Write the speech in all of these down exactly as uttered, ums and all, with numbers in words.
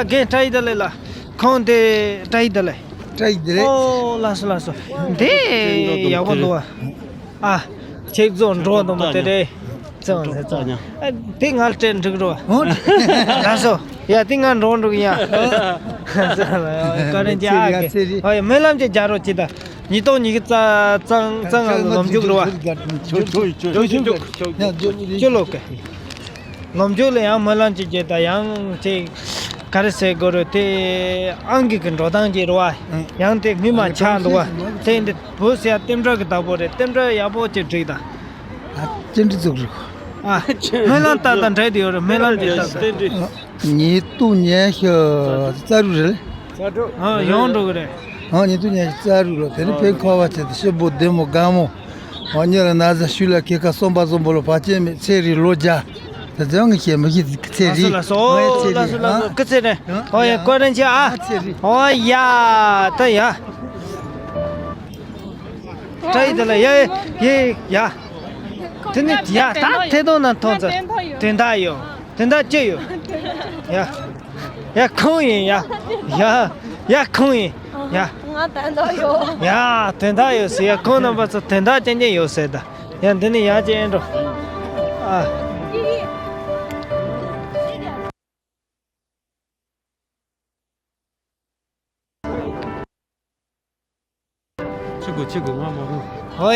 རྒན་བཀྲ་ཤིས་བདེ་ལེགས་ལགས། ཁོང་དེ་བཀྲ་ཤིས་བདེ་ལེགས། བཀྲ་ཤིས་བདེ་ལེགས། ཨོ་ལགས་སོ་ལགས་སོ། དེ་ཡག་པོ་འདུག་བ། ཨ། ཁྱེད་ཚོ་འགྲོ་འདུག་མ་དེ་རེད། ཙང་ཙང་ཙང་། ཨ། དེ་ང་སྤྲད་འགྲིག་རོ། ལགས་སོ། ཡ་དེ་ང་འགྲོ་འགྲིག་ཡ། བཀའ་དྲིན་ཆེ་ཨ། ཚེ་རིང་། ཨོ་ཡ་སྨོན་ལམ་ཅིག་རྒྱག་རོགས་གྱིས་ད། ཉིས་སྟོང་ཉི་ཤུ་རྩ་རྩ་ལྔ་ལོ་ལོ་མཇུག་རེད་བ། ཅོ་ལོ་ཀེ། ལོ་མཇུག་ལ་ཡང་སྨོན་ལམ་ཅིག་རྒྱག་ད་ཡང་ཅིག་ག་རེ་ཟེར་དགོས་རེད་དེ། ཨང་ཀི་གི་འགྲོ་སྟངས་ཅིག་རེད་བ། ཡང་དེ་སྔོན་མ་ཆགས་འདུག་བ། དེ་འདི་བོད་ཟེར་ཡ་རྟེན་འབྲེལ་གི་བདག་པོ་རེད། རྟེན་འབྲེལ་ཡག་པོ་ཅིག་སྒྲིག་ད། ཅི་འདྲ་ཚུགས་རེད། ཨ། སྨོན་ལམ་ད་ད་འདྲ་དེ་ཡོད་རེད། སྨོན་ལམ་ཅིག་ད་ད། ཉིས་སྟོང་ཉི་ཤུ་རྩ་དྲུག་རེད། ཨ། ཡོང་འགྲོ་གི་རེད། ཨ། ཉིས་སྟོང་ཉི་ཤུ་རྩ་དྲུག་ལོ་དེ་ནི་ཕན་ཁ་བ་ཆེ་དེ་ཤི་བོ་བདེ་མོ་དགའ་མོ། ཨ། ཉེ་ལ་ན་ཟ་ཤུལ་ལ་ཁེ་ཁ་སོམ་པ་སོམ་པོ་ལོ་བ་ཅན་མེད་ཚེ་རིང་ལོ་བརྒྱ། དེ་ཚོ་ངས་བཤད་མི་ཤེས་ཚེ་རིང་། ལགས་སོ་ལགས་སོ། ལགས་སོ་ལགས་སོ། སྐུ་ཚེ་རིང་། ཨོ་ཡ་བཀའ་དྲིན་ཆེ་ཨ། ཚེ་རིང་། ཨོ་ཡ་ད་ཡ། བཀྲ་ཤིས་བདེ་ལེགས་ཡ་ཡ་ཡ། དེ་ནི་ཡ་ད་ཐད་གཏོང་ནང་མཐོང་ཚེ་དོན་དག་ཡོད། དོན་དག་ཅི་ཡོད། ཡ། ཡ་ཁོང་ཡིན་ཡ། ཡ། ཡ་ཁོང་ཡིན། ཡ། ང་དོན་དག་ཡོད། ཡ་དོན་དག་ཡོད་ཟེར། ཡ་ཁོང་རྣམ་པ་ཚོ་དོན་དག་ཅན་ཅན་ཡོད་ཟེར་ད། ཡ་འདི་ནི་ཡ་ཅན་འགྲོ། ཨ། ཆི་གོ་ཆི་གོ་ང་མ་རུ། ཨོ་ཡ་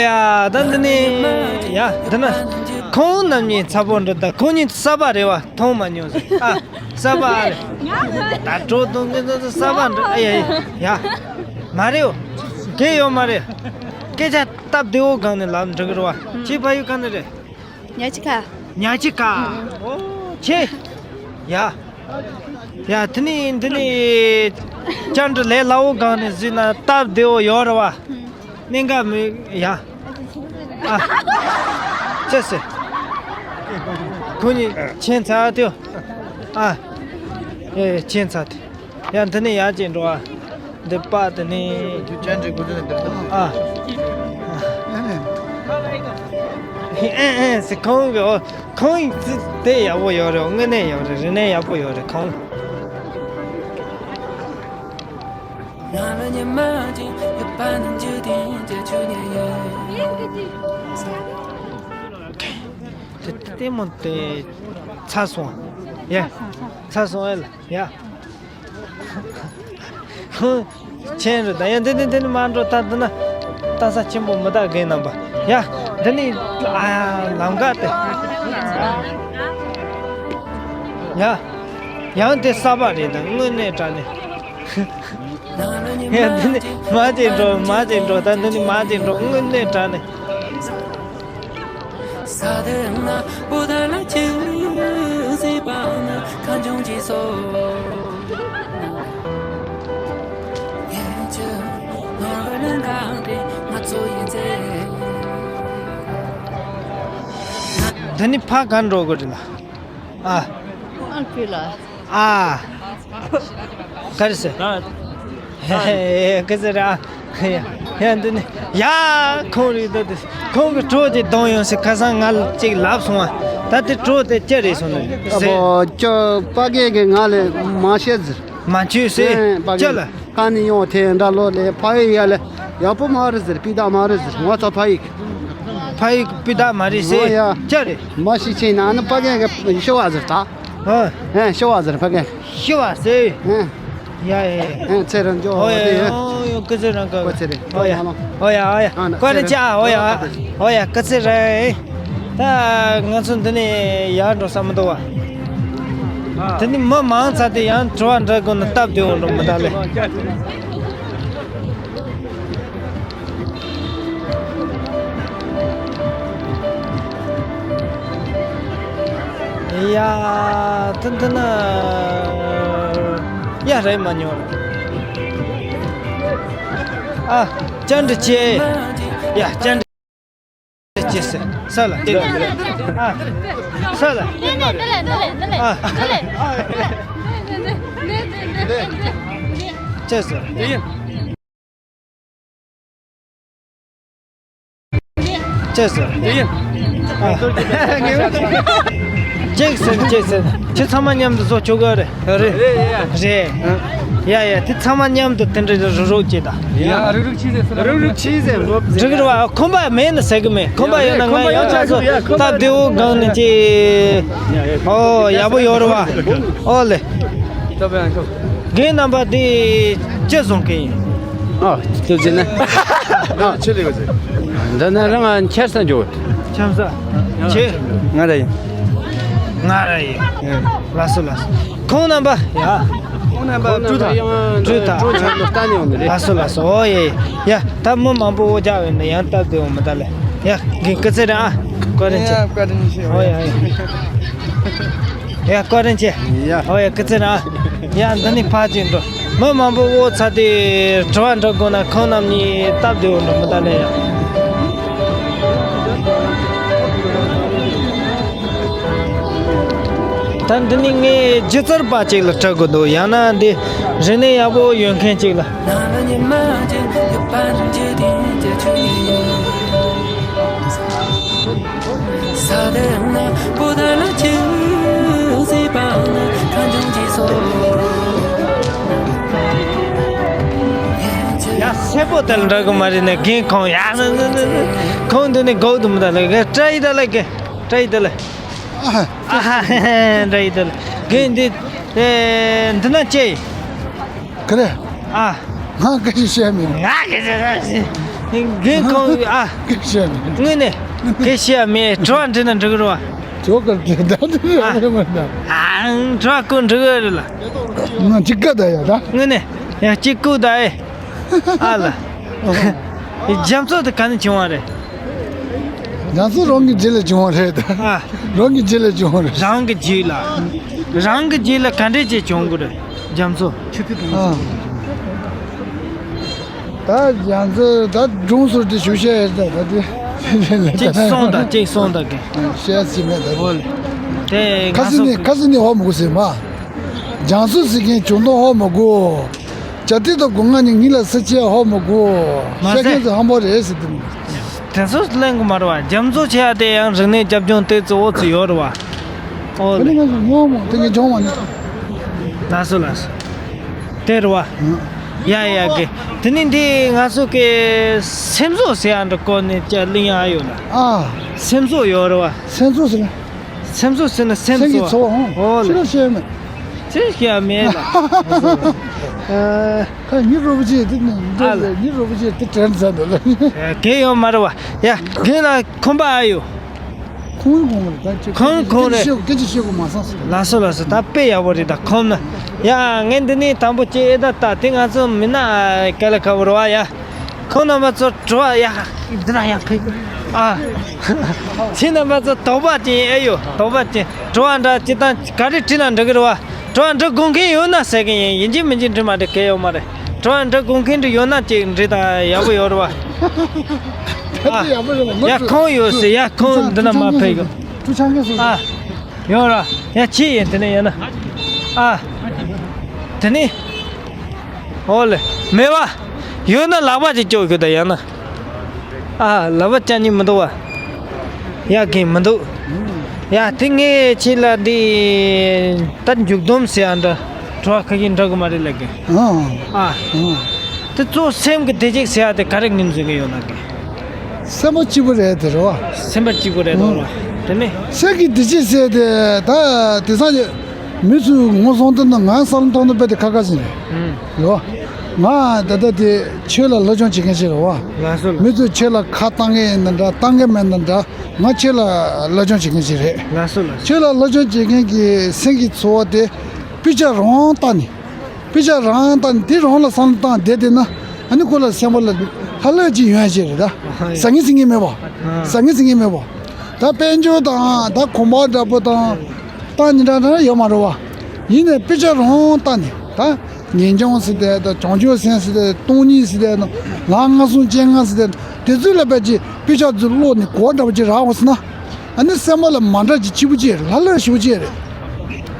ད་འདི་ནི་ཡ་འདི་ན་ཁོང་རྣམ་གཉིས་ཚ་པོ་འདྲ། ད་ཁོང་གཉིས་གསར་པ་རེད་བ། མཐོང་མ་མྱོང་ཟེར། ཨ་གསར་པ་ཨ་རེད། ད་འགྲོ་དུང་གི་འདི་གསར་པ་འདྲ། ཨ་ཡ་ཡ་ཡ། མ་རེད་འོ། གལ་ཡོད་མ་རེད། སྐད་ཆ་སྟབས་བདེ་བོ་སྒང་ནས་ལབ་འགྲིག་གི་རེད་བ། ཁྱེད་ཕ་ཡུལ་གང་ནས་རེད། ཉག་ཆུ་ཁ། ཉག་ཆུ་ཁ། ཨོ་ཆེ། ཡ། ཡ་དེ་ནི་འདི་ནི་བཅར་འདྲི་ལས་སླ་བོ་སྒང་ནས་གཟིགས་ན་སྟབས་བདེ་བོ་ཡོད་རེད་བ། གནད་འགག་མི་ཡ། ཨ། ཅི་ཟེར། ཁོ་གཉིས་ཁྱད་མཚར་དེ། ཨ། ཨེ་ཁྱད་མཚར་དེ། ཡ་འདི་ནི་ཡ་ཅིག་འགྲོ་ཨ། འདི་པ་དེ་ནི། ཨ། ཨེ་ཨེ་ཟེར་ཁོང་གི་ཨོ། ཁོང་གི་དེ་ཡག་པོ་ཡོད་རེད། དངོས་གནས་ཡོད་རེད། རིག་གནས་ཡག་པོ་ཡོད་རེད་ཁོང་། དེ་ལྟད་མོ་དེ་ཚར་སོང་། ཡ། ཚར་སོང་ཨེ་ལ། ཡ། ཧུང་། ཆེན་རུ་ད་ཡ་འདི་ནི་འདི་ནི་མ་འགྲོ་ད་འདི་ན། ལྟ་ས་ཆེན་པོ་མི་ད་རྒན་རྣམ་པ། ཡ། འདི་ནི་ཨ་ལམ་ཀ་དེ། ཡ། ཡང་དེ་གསར་པ་རེད་ད་དངོས་གནས་དྲང་གནས། ཡ་འདི་ནི་མ་ཅིག་འགྲོ་མ་ཅིག་འགྲོ་ད་འདི་ནི་མ་ཅིག་འགྲོ་དངོས་གནས་དྲང་གནས། འདི་ནི་ཕ་ག་འགྲོ་དགོས་རེད་ལ། ཨ། ཨ་ཕི་ལ། ཨ། ག་རེ་ཟེར། ཧེ་ཧེ་ག་ཟེར་ར། ཡ་འདི་ནི་ཡ་ཁོང་རིག་འདུག་དེ་ཁོང་གི་གྲོགས་ཀྱིས་གདོང་ཡོང་སྲིད། ཁ་སང་ང་ལ་ཅིག་ལབ་སོང་ཨ། ད་དེ་གྲོགས་དེ་ཅི་རེད་སོང་ནས་ཟེར། ཨ་ཅོ་པ་གེ་གི་ང་ལ་མ་བཤད་ཟེར། མ་བྱོས་ཟེར། ཨེ་པ་གེ་ཅི་ལ། ཁ་ནི་ཡོང་ཐེ་འདྲ་ལོ་ལེ་ཕ་ཡི་ཡ་ལེ་ཡག་པོ་མ་རེད་ཟེར། སྤུས་དག་མ་རེད་ཟེར། ང་ཚོ་ཕ་ཡི། ཕ་ཡི་སྤུས་དག་མ་རེད་ཟེར། ཨོ་ཡ། ཅི་རེད། མ་ཤི་ཆེ་ན་ནི་པ་གེ་གི་ཤི་བ་ཟེར་ད། ཨ། ཨེ་ཤི་བ་ཟེར་ཕ་གི། ཤི་བ་ཟེར། ཨེ། ཡ་ཡ་ཡ། ཨེ་ཚེ་རིང་འཇོ་ཨོ་ཡ་དེ་ཡ། ཡ་ཡ་ཡ། སྐུ་ཚེ་རིང་གི། ཨོ་ཡ། ཨོ་ཡ་ཨོ་ཡ། ཨ་ན་བཀའ་དྲིན་ཆེ། ཨོ་ཡ། ཨོ་ཡ་སྐུ་ཚེ་རིང་། ད་ང་ཚོ་འདི་ནས་ཡར་འགྲོ་ས་མི་འདུག་བ། དེ་ནི་མི་མང་ཚ་དེ་ཡང་དྲི་བ་འདྲི་དགོས་ན་སྟབས་བདེ་བོ་འགྲོ་མི་འདུག་ལེ། ཡ། ཏན་ཏན་ན། ཡ་རེད་མ་ཉོ། ཨ། ཅན་དྲི་ཆེ། ཡ་ཅན་དྲི་ཆེ་སེ། ས་ལ། ཨ། ས་ལ། ཨ། ཅེས་སེ། ཅེས་སེ། དེ་ཡིན། ཨ། གཅིག་ཟེར་གཅིག་ཟེར། ཁྱེད་ཚང་མ་མཉམ་དུ་བཟོ་ཆོག་གི་རེད། རེད་རེད། ཡ་ཡ། དེ་ཚང་མ་མཉམ་དུ་དེ་འདྲ་རུག་རུག་བྱེད་ད། ཡ། རུག་རུག་ཆི་ཟེར། རུག་རུག་ཆི་ཟེར། འགྲིག་རེད་བ། ཁོམ་པ་མེད་ན་ཟེར་གི་མེད། ཁོམ་པ་ཡོད་ན། ང་ཡང་ང་ཚོ་སྟབས་བདེ་བོ་སྒང་ནས་ཅིག་ཨོ་ཡག་པོ་ཡོད་རེད་བ། ཨོ་ལེ། རྒན་རྣམ་པ་འདི་ཅི་བཟོ་མཁན་ཡིན། ཨ། ཅི་ཟེར་ན། ཨ། ཆི་ལེགས་ཟེར། འདི་ན་རང་ཁྱེར་ས་འཇོག་ཁྱམ་ས། ཁྱེད། ང་ར་ཡིན། ང་ར་ཡིན། ལགས་སོ་ལགས་སོ། ཁོང་རྣམ་པ་ཡ། ཁོང་རྣམ་པ་ཀྲུ་ཐ། ཀྲུ་ཐ། ཀྲུ་ཐ་ལོ་ལྟ་ནས་ཡོང་ནི་རེད། ལགས་སོ་ལགས་སོ། ཨོ་ཡེ་ཡེ། ཡ་ད་མི་མང་པོ་འོ་ཅག་ཡོད་ན་ཡང་སྟབས་བདེ་བོ་མི་ད་ལེ། ཡ་རྒན་སྐུ་ཚེ་རིང་ཨ། བཀའ་དྲིན་ཆེ། ཡ་བཀའ་དྲིན་ཆེ། ཨོ་ཡ་ཡ། ཡ་བཀའ་དྲིན་ཆེ། ཡ། ཨོ་ཡ་སྐུ་ཚེ་རིང་ཨ། ཡ་འདི་ནས་ཕར་ཅིག་འགྲོ། མི་མང་པོ་འོ་ཚ་དེ་དྲི་བ་འདྲི་དགོས་ན་ཁོང་རྣམ་གཉིས་སྟབས་བདེ་བོ་འགྲོ་མི་ད་ལེ་ཡ། ད་འདི་ནི་ངས་སྒྱུ་རྩལ་པ་ཅིག་ལ་སྤྲད་དགོས་འདུག་ཡང་ན་འདི་རིག་གནས་ཡག་པོ་ཡོད་མཁན་ཅིག་ལ། ཡ་སེ་པོ་དེ་ལ་འགྲོ་གི་མ་རེད་ནས་རྒན་ཁོང་ཡ་ཁོང་འདི་ནས་སྒུག་འདུག་མི་ད་ལ་ག་སྐྲ་ཡི་ད་ལ་ག་སྐྲ་ཡི་ད་ལ། ཨ་ཧ་ཧ་འདྲ་ཡི་ད་ལ་ག་འདི་ཨེ་འདི་ན་ཅེ། ག་རེ། ཨ། ང་ག་ཞིག་བཤད་མེད། ང་ག་ཞིག་རྒན་ཁོང་ཨ། ག་བཤད་མེད། དངོས་གནས་ག་བཤད་མེད། དྲི་བ་འདྲི་ན་འགྲིག་གི་རེད་བ། ཇོ་ཀར་དེ་ད་དེ་རེད་མ་ད། ཨ། དྲི་བ་ཀུན་འགྲིག་གི་རེད་ལ། ང་ཅིག་ག་ད་ཡ་ད། དངོས་གནས་ཡ་གཅིག་ཀུ་ད་ཨེ། ཨ་ལ། རྒྱ་མཚོ་དེ་ག་ནས་བྱུང་བ་རེད། རྒྱ་མཚོ་རང་གི་རྗེས་ལ་བྱུང་བ་རེད་ད། ཨ། རང་གི་རྗེས་ལ་བྱུང་བ་རེད། རང་གི་རྗེས་ལ། རང་གི་རྗེས་ལ་ག་འདྲས་ཅིག་བྱུང་གི་རེད། རྒྱ་མཚོ། ཨ། ད་རྒྱ་མཚོ་ད་སྒྲུང་ཟུར་དེ་ཞུ་བཤད་ཡོད་ད་ད་དེ། གཅིག་སོང་ད་གཅིག་སོང་ད་གི། བཤད་ཟིན་མེད་ད། ཨོ་ལེ། དེ་ཁ་སི་ནི་ཁ་སི་ནི་ཧོ་མ་གོ་ཟེར་མ། རྒྱ་མཚོ་ཟེར་མཁན་བྱུང་དོན་ཧོ་མ་གོ། བྱ་དེ་དང་སྒོ་ང་ནི་ངི་ལ་ས་ཆའི་ཧོ་མ་གོ། མ་བཤད་ཟེར། མཁན་ཚོ་ཧམ་པོ་རེད་ཟེར་དུ། དེ་ཚོ་གླེང་གི་མ་རེད་བ། རྒྱ་མཚོ་ཆེ་ཡ་དེ་ཡང་རིག་གནས་རྒྱབ་ལྗོངས་དེ་ཚོ་འོ་ཚོ་ཡོད་རེད་བ། ཨོ་དེ་ནི་ལེ། ང་ཚོ་ཉོ་མོ་དེ་ངས་སྦྱོང་བ་ནི། ལགས་སོ་ལགས་སོ། དེ་རེད་བ། ཡ་ཡ་གི། དེ་ནི་འདི་ང་ཚོ་གི་སེམས་གསོ་ཟེར་ཡ་འདྲ་སྐོར་ནས་ཅ་གླེང་ཡ་ཡོད་ལ། ཨ། སེམས་གསོ་ཡོད་རེད་བ། སེམས་གསོ་ཟེར་ན། སེམས་གསོ་ཟེར་ན་སེམས་སེམས་ཀྱི་གསོ་བ། ཚོ་ཧོ་ལེ། ཕྱི་ལ་བཤད་མེད། ཅི་ཞིག་ཡང་མེད་ལ། ཨ། ཁ་ཉི་རོ་བོ་ཅེ་དེ་ནི་ཨ་ལ། ཉི་རོ་བོ་ཅེ་དེ་དྲན་ཚར་འདུག་ལ། གལ་ཡོད་མ་རེད་བ། ཡ་རྒན་ལ་ཁོམ་པ་ཨ་ཡོད། ཁོང་ཁོང་རེད་ད་ཅེ། ཁོང་ཁོང་རེད། སྐད་ཆ་བཤད་དགོས་མ་སང་སོང་། ལགས་སོ་ལགས་སོ། ད་དཔེ་ཡག་པོ་རེད་ད་ཁོམ་ན། ཡ་ངས་འདི་ནས་དང་པོ་ཅེ་ཨེ་ད་ད་དེ་ང་ཚོ་མི་ན་ག་ལ་ཁ་བོ་རེད་བ་ཡ། ཁོང་རྣམ་པ་ཚོ་དྲི་བ་ཡ། འདི་ན་ཡ་ཕེ། ཨ། ཁྱེད་རྣམ་པ་ཚོ་དོགས་པ་ཅན་ཨེ་ཡོད། དོགས་པ་ཅན་དྲི་བ་འདྲ་ཅི་དང་ག་རེ་དྲིས་ན་འགྲིག་གི་རེད་བ། དྲི་བ་འདྲི་དགོས་མཁན་ཡོད་ན་ཟེར་གི་ཡིན། ཡིན་གཅིག་མིན་གཅིག་འདྲི་མ་འདྲི་གལ་ཡོད་མ་རེད། དྲི་བ་འདྲི་དགོས་མཁན་འདྲི་ཡོད་ན་ཅིག་འདྲི་དང་ཡག་པོ་ཡོད་རེད་བ། ཨ། ཡག་པོ་ཡོད་ལ། ཡ་ཁོང་ཡོད་ཟེར་ཡ་ཁོང་འདི་ན་མ་ཕེ་གི། ཀྲུ་ཆང་གི་སོ། ཨ། ཡོད་ར། ཡ་ཁྱི་ཡིན་དེ་ནས་ཡིན་ན། ཨ། དེ་ནས། ཨོ་ལེ། མེད་བ། ཡོད་ན་ལག་པ་ཅིག་སྐྱོག་གི་ད་ཡང་ན། ཨ་ལག་པ་བཅག་ཉིན་མི་འདུག་བ། ཡ་གིན་མི་འདུག་ཡ་དེ་ངས་ཁྱེད་ལ་འདི་ད་མཇུག་སྡོམ་ཟེར་ཡ་འདྲ་གྲོགས་ཁ་གིན་འདྲ་གི་མ་རེད་ལ་གི། ཨ། ཨ། དེ་གཙོ་སེམས་ཀྱི་བདེ་སྐྱིད་ཟེར་ཡ་དེ་ག་རེ་ངོས་འཛིན་གི་ཡོད་ན་གི། སེམས་པ་སྐྱིད་པོ་རེད་དེ་རེད་བ། སེམས་པ་སྐྱིད་པོ་རེད་དོ་ར། དེ་ནས། སེམས་ཀྱི་བདེ་སྐྱིད་ཟེར་དེ་ད་དེང་སང་མི་ཚོས་ངོ་སྲུང་དུ་ན་ང་ས་ལམ་ཐོག་ནས་དཔེ་དེ་ཁ་ཁ་ཟིན་རེད། ཨུམ། རེད་བ། ང་ད་ལྟ་དེ་ཆོས་ལ་སློབ་སྦྱོང་བྱེད་མཁན་ཞིག་རེད་བ། ལགས་སོ་ལགས། མི་ཚོས་ཆོས་ལ་ཁ་བཏང་མཁན་ཡིན་ན་འདྲ་བཏང་མཁན་མེད་ན་འདྲ་ང་ཆོས་ལ་སློབ་སྦྱོང་བྱེད་མཁན་ཞིག་རེད། ལགས་སོ་ལགས་སོ། ཆོས་ལ་སློབ་སྦྱོང་བྱེད་མཁན་གྱི་སེམས་ཀྱི་ཚོར་བ་དེ་སྤུས་ཆ་རང་བཏང་ནས། དཔེ་ཆ་རང་དང་དེ་རང་ལ་བསམ་བློ་བཏང་བསྡད་བསྡད་ན་ཨ་ནི་ཁོ་ལ་སེམས་པ་ལ་ཧ་ལས་ཅིག་ཡོང་ཡ་ཅིག་རེད་ད། ཟང་ངེ་ཟིང་ངེ་མེད་པ། ཟང་ངེ་ཟིང་ངེ་མེད་པ། ད་དཔལ་འབྱོར་དང་ད་གོམ་པ་འདྲ་པོ་དང་བཏང་ནི་འདྲ་འདྲ་ཡོད་མ་རེད་བ། ཡིན་ནའི་དཔེ་ཆ་རང་བཏང་ནས་ད་ངེས་འབྱུང་ཟེར་དེ་ད་བྱང་ཆུབ་སེམས་ཟེར་དེ་སྟོང་ཉིད་ཟེར་དེ་ལམ་ལྔ་བསྲུང་སྤྱན་སྔ་ཟེར་དེ་དེ་ཚོ་ལ་དཔེ་ཅིག་དཔེ་ཆ་ཚོ་ཀློག་ནས་གོ་འདྲ་པོ་ཅིག་རག་པ་ཟེར་ན། ཨ་ནི་སེམས་པ་ལ་མ་འདྲ་ཅིག་སྐྱིད་པོ་ཅིག་རེད། ལྷ་ལྷ་ཞུ་ཅིག་རེད།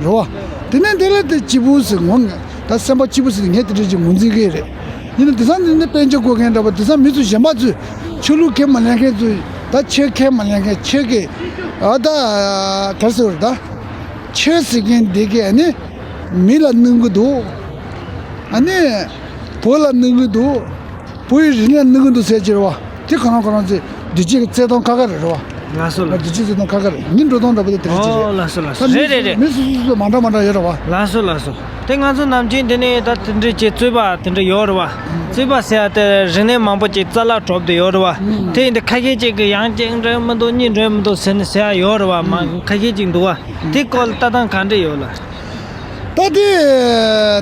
རེད་བ། དེ་ནས་དེ་ལ་དེ་སྐྱིད་པོ་ཟེར་ངོ་ངས་ད་སེམས་པ་སྐྱིད་པོ་ཟེར་དེ་ངས་དེ་འདྲ་ཅིག་ངོས་འཛིན་གི་རེད། ཡིན་ན་དེང་སང་འདི་འདི་དཔལ་འབྱོར་དགོས་མཁན་འདྲ་པོ་དེང་སང་མི་ཚོ་གཞན་པ་ཚོས་ཆོས་ལུགས་ཁས་མ་ལེན་མཁན་ཚོས་ད་ཆོས་ཁས་མ་ལེན་མཁན་ཆོས་ཀྱི་ཨ་ད་ག་རེ་ཟེར་བ་རེད་ད། ཆོས་ཟེར་མཁན་འདི་གས་ནི་མི་ལ་གནོད་གི་འདུག་ཨ་ནི་བོད་ལ་གནོད་གི་འདུག་བོད་ཡི་རིག་གནས་གནོད་གི་འདུག་ཟེར་གྱི་རེད་བ། དེ་ཁོ་རང་ཁོ་རང་ཚོས་བདེ་སྐྱིད་ཀྱི་བརྩེ་དུང་ཁ་ཁ་རེད་རེད་བ། ལགས་སོ་ལགས། བདེ་སྐྱིད་བརྩེ་དུང་ཁ་ཁ་རེད། ཉིན་འགྲོ་སྟངས་འདྲ་པོ་དེ་དེ་རེད་ཅི་རེད། ཨོ་ལགས་སོ་ལགས་སོ། ད་མི་རེད་རེད་རེད། མི་སོ་སོ་སོ་སོ་མ་འདྲ་མ་འདྲ་ཡོད་རེད་བ། ལགས་སོ་ལགས་སོ། དེ་ང་ཚོ་ནམ་རྒྱུན་འདི་ནས་ད་དེ་འདྲའི་ཅིག་རྩོད་པ་དེ་འདྲ་ཡོད་རེད་བ། རྩོད་པ་ཟེར་ཡ་དེ་རིག་གནས་མང་པོ་ཅིག་རྩ་བརླག་འགྲོ་བསྡད་ཡོད་རེད་བ། དེ་ཡིན་དུས་ཁ་ཤས་ཅིག་གིས་ཡང་གཅིག་འགྲིག་མི་འདུག་གཉིས་འགྲིག་མི་འདུག་ཟེར་ནས་ཟེར་ཡ་ཡོད་རེད་བ། མ་ཁ་ཤས་ཅིག་འདུག་བ། དེ་སྐོར་ལ་ལྟ་སྟངས་ག་འདྲ་ཡོད་ལ། ད་དེ་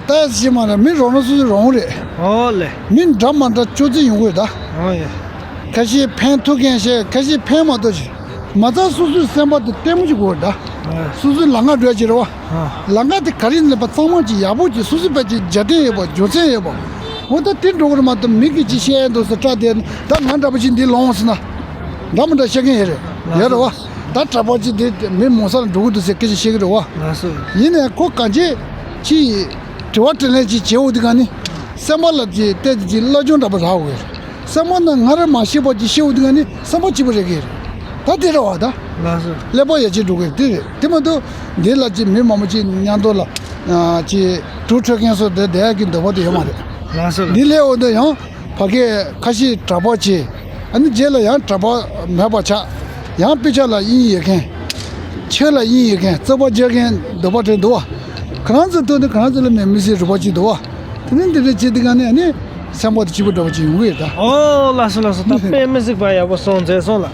ད་ཞིག་མ་རེད། མི་རང་རང་སོ་སོའི་རང་རེད། ཨོ་ལེ། མི་འདྲ་མ་འདྲ་ཅོག་ཙེ་ཡོང་གི་རེད་ད། ཨོ་ཡ། ཁ་ཤས་ཕན་ཐོགས་མཁན་ཞིག་ཁ་ཤས་ཕན་མ་ཐོགས་ཤིག་མ་རྩ་སོ་སོའི་སེམས་པ་དེ་ལྟད་མོ་ཅིག་དགོས་རེད་ད། ཨ། སོ་སོའི་ལམ་ཁ་འགྲོ་ཡ་ཅིག་རེད་བ། ཨ། ལམ་ཁ་དེ་ག་རེ་ཡིན་ལབ་པ་གཙང་མ་ཅིག་ཡག་པོ་ཅིག་སོ་སོའི་བས་ཅིག་རྒྱབ་རྟེན་ཡོད་པ་རྒྱུ་མཚན་ཡོད་པ། འོ་ད་དེ་འགྲོ་གི་རེད་མ་གཏོགས་མི་གིས་ཅིག་བཤད་ཡ་འདུག་ཟེར་སྐྲག་བསྡད་ན་ད་ང་འདྲ་པོ་ཅིག་འདི་ལོངས་ཟེར་ན། འདྲ་མི་འདྲ་བཤད་མཁན་ཡོད་རེད། ཡོད་རེད་བ། ད་གྲྭ་པ་ཅིག་དེ་མི་མང་ས་ལ་འགྲོ་གི་འདུག་ཟེར་སྐད་ཆ་བཤད་ཀྱི་རེད་བ། ལགས་སོ། ཡིན་ནའི་ཁོ་གང་ཅི་ཅིག་དྲི་བ་དྲིས་ལན་ཅིག་བྱེད་འོ་དེ་ག་ནི་སེམས་པ་ལ་ཅིག་བལྟས་ཏེ་ཅིག་སློབ་སྦྱོང་འདྲ་པོ་རག་འོས། སེམས་པ་ན་ང་རང་མ་ཤེས་པ་ཅིག་ཤེས་འོ་དེ་ག་ནི་སེམས་པ་སྐྱིད་པོ་རེད་གི་རེད། ད་དེ་རེད་བ་ད། ལགས་སོ། ཀླད་པ་ཡར་རྒྱས་འགྲོ་གི་རེད་དེ་རེད། དེ་མ་གཏོགས་འདི་ལ་ཅིག་མི་མང་པོ་ཅིག་མཉམ་དུ་ལ་ཅིག་གྲོས་འཕྲོད་མཁན་སོགས་དེ་བསྡད་ཡ་གི་འདོད་པ་དེ་ཡོད་མ་རེད། ལགས་སོ། འདི་ལས་འོ་དེ་ཡང་ཕ་གི་ཁ་ཤས་གྲྭ་པ་ཅིག་ཨ་ནི་རྗེས་ལ་ཡང་གྲྭ་པ་མེད་པ་ཆགས། ཡང་དཔེ་ཆ་ལ་དབྱིངས་ཡོད་མཁན། ཆོས་ལ་དབྱིངས་ཡོད་མཁན། རྩོད་པ་རྒྱག་མཁན་འདོད་པ་དྲན་འདུག་བ། ཁོ་རང་ཚོའི་ཐོག་ནས་ཁོ་རང་ཚོ་ལ་མེད་མི་སྲིད་རུ་བ་ཅིག་འདུག་བ། དེ་ནི་འདི་འདྲ་བྱེད་དུས་ག་ནས་ཨ་ནི་སེམས་པ་དེ་སྐྱིད་པོ་འདྲ་བ་ཅིག་ཡོང་གི་ཡོད་ད། ཨོ་ལགས་སོ་ལགས་སོ། ད་དཔེ་མི་སྲིད་པ་ཡག་པོ་གསུངས་མཛད་སོང་ལ།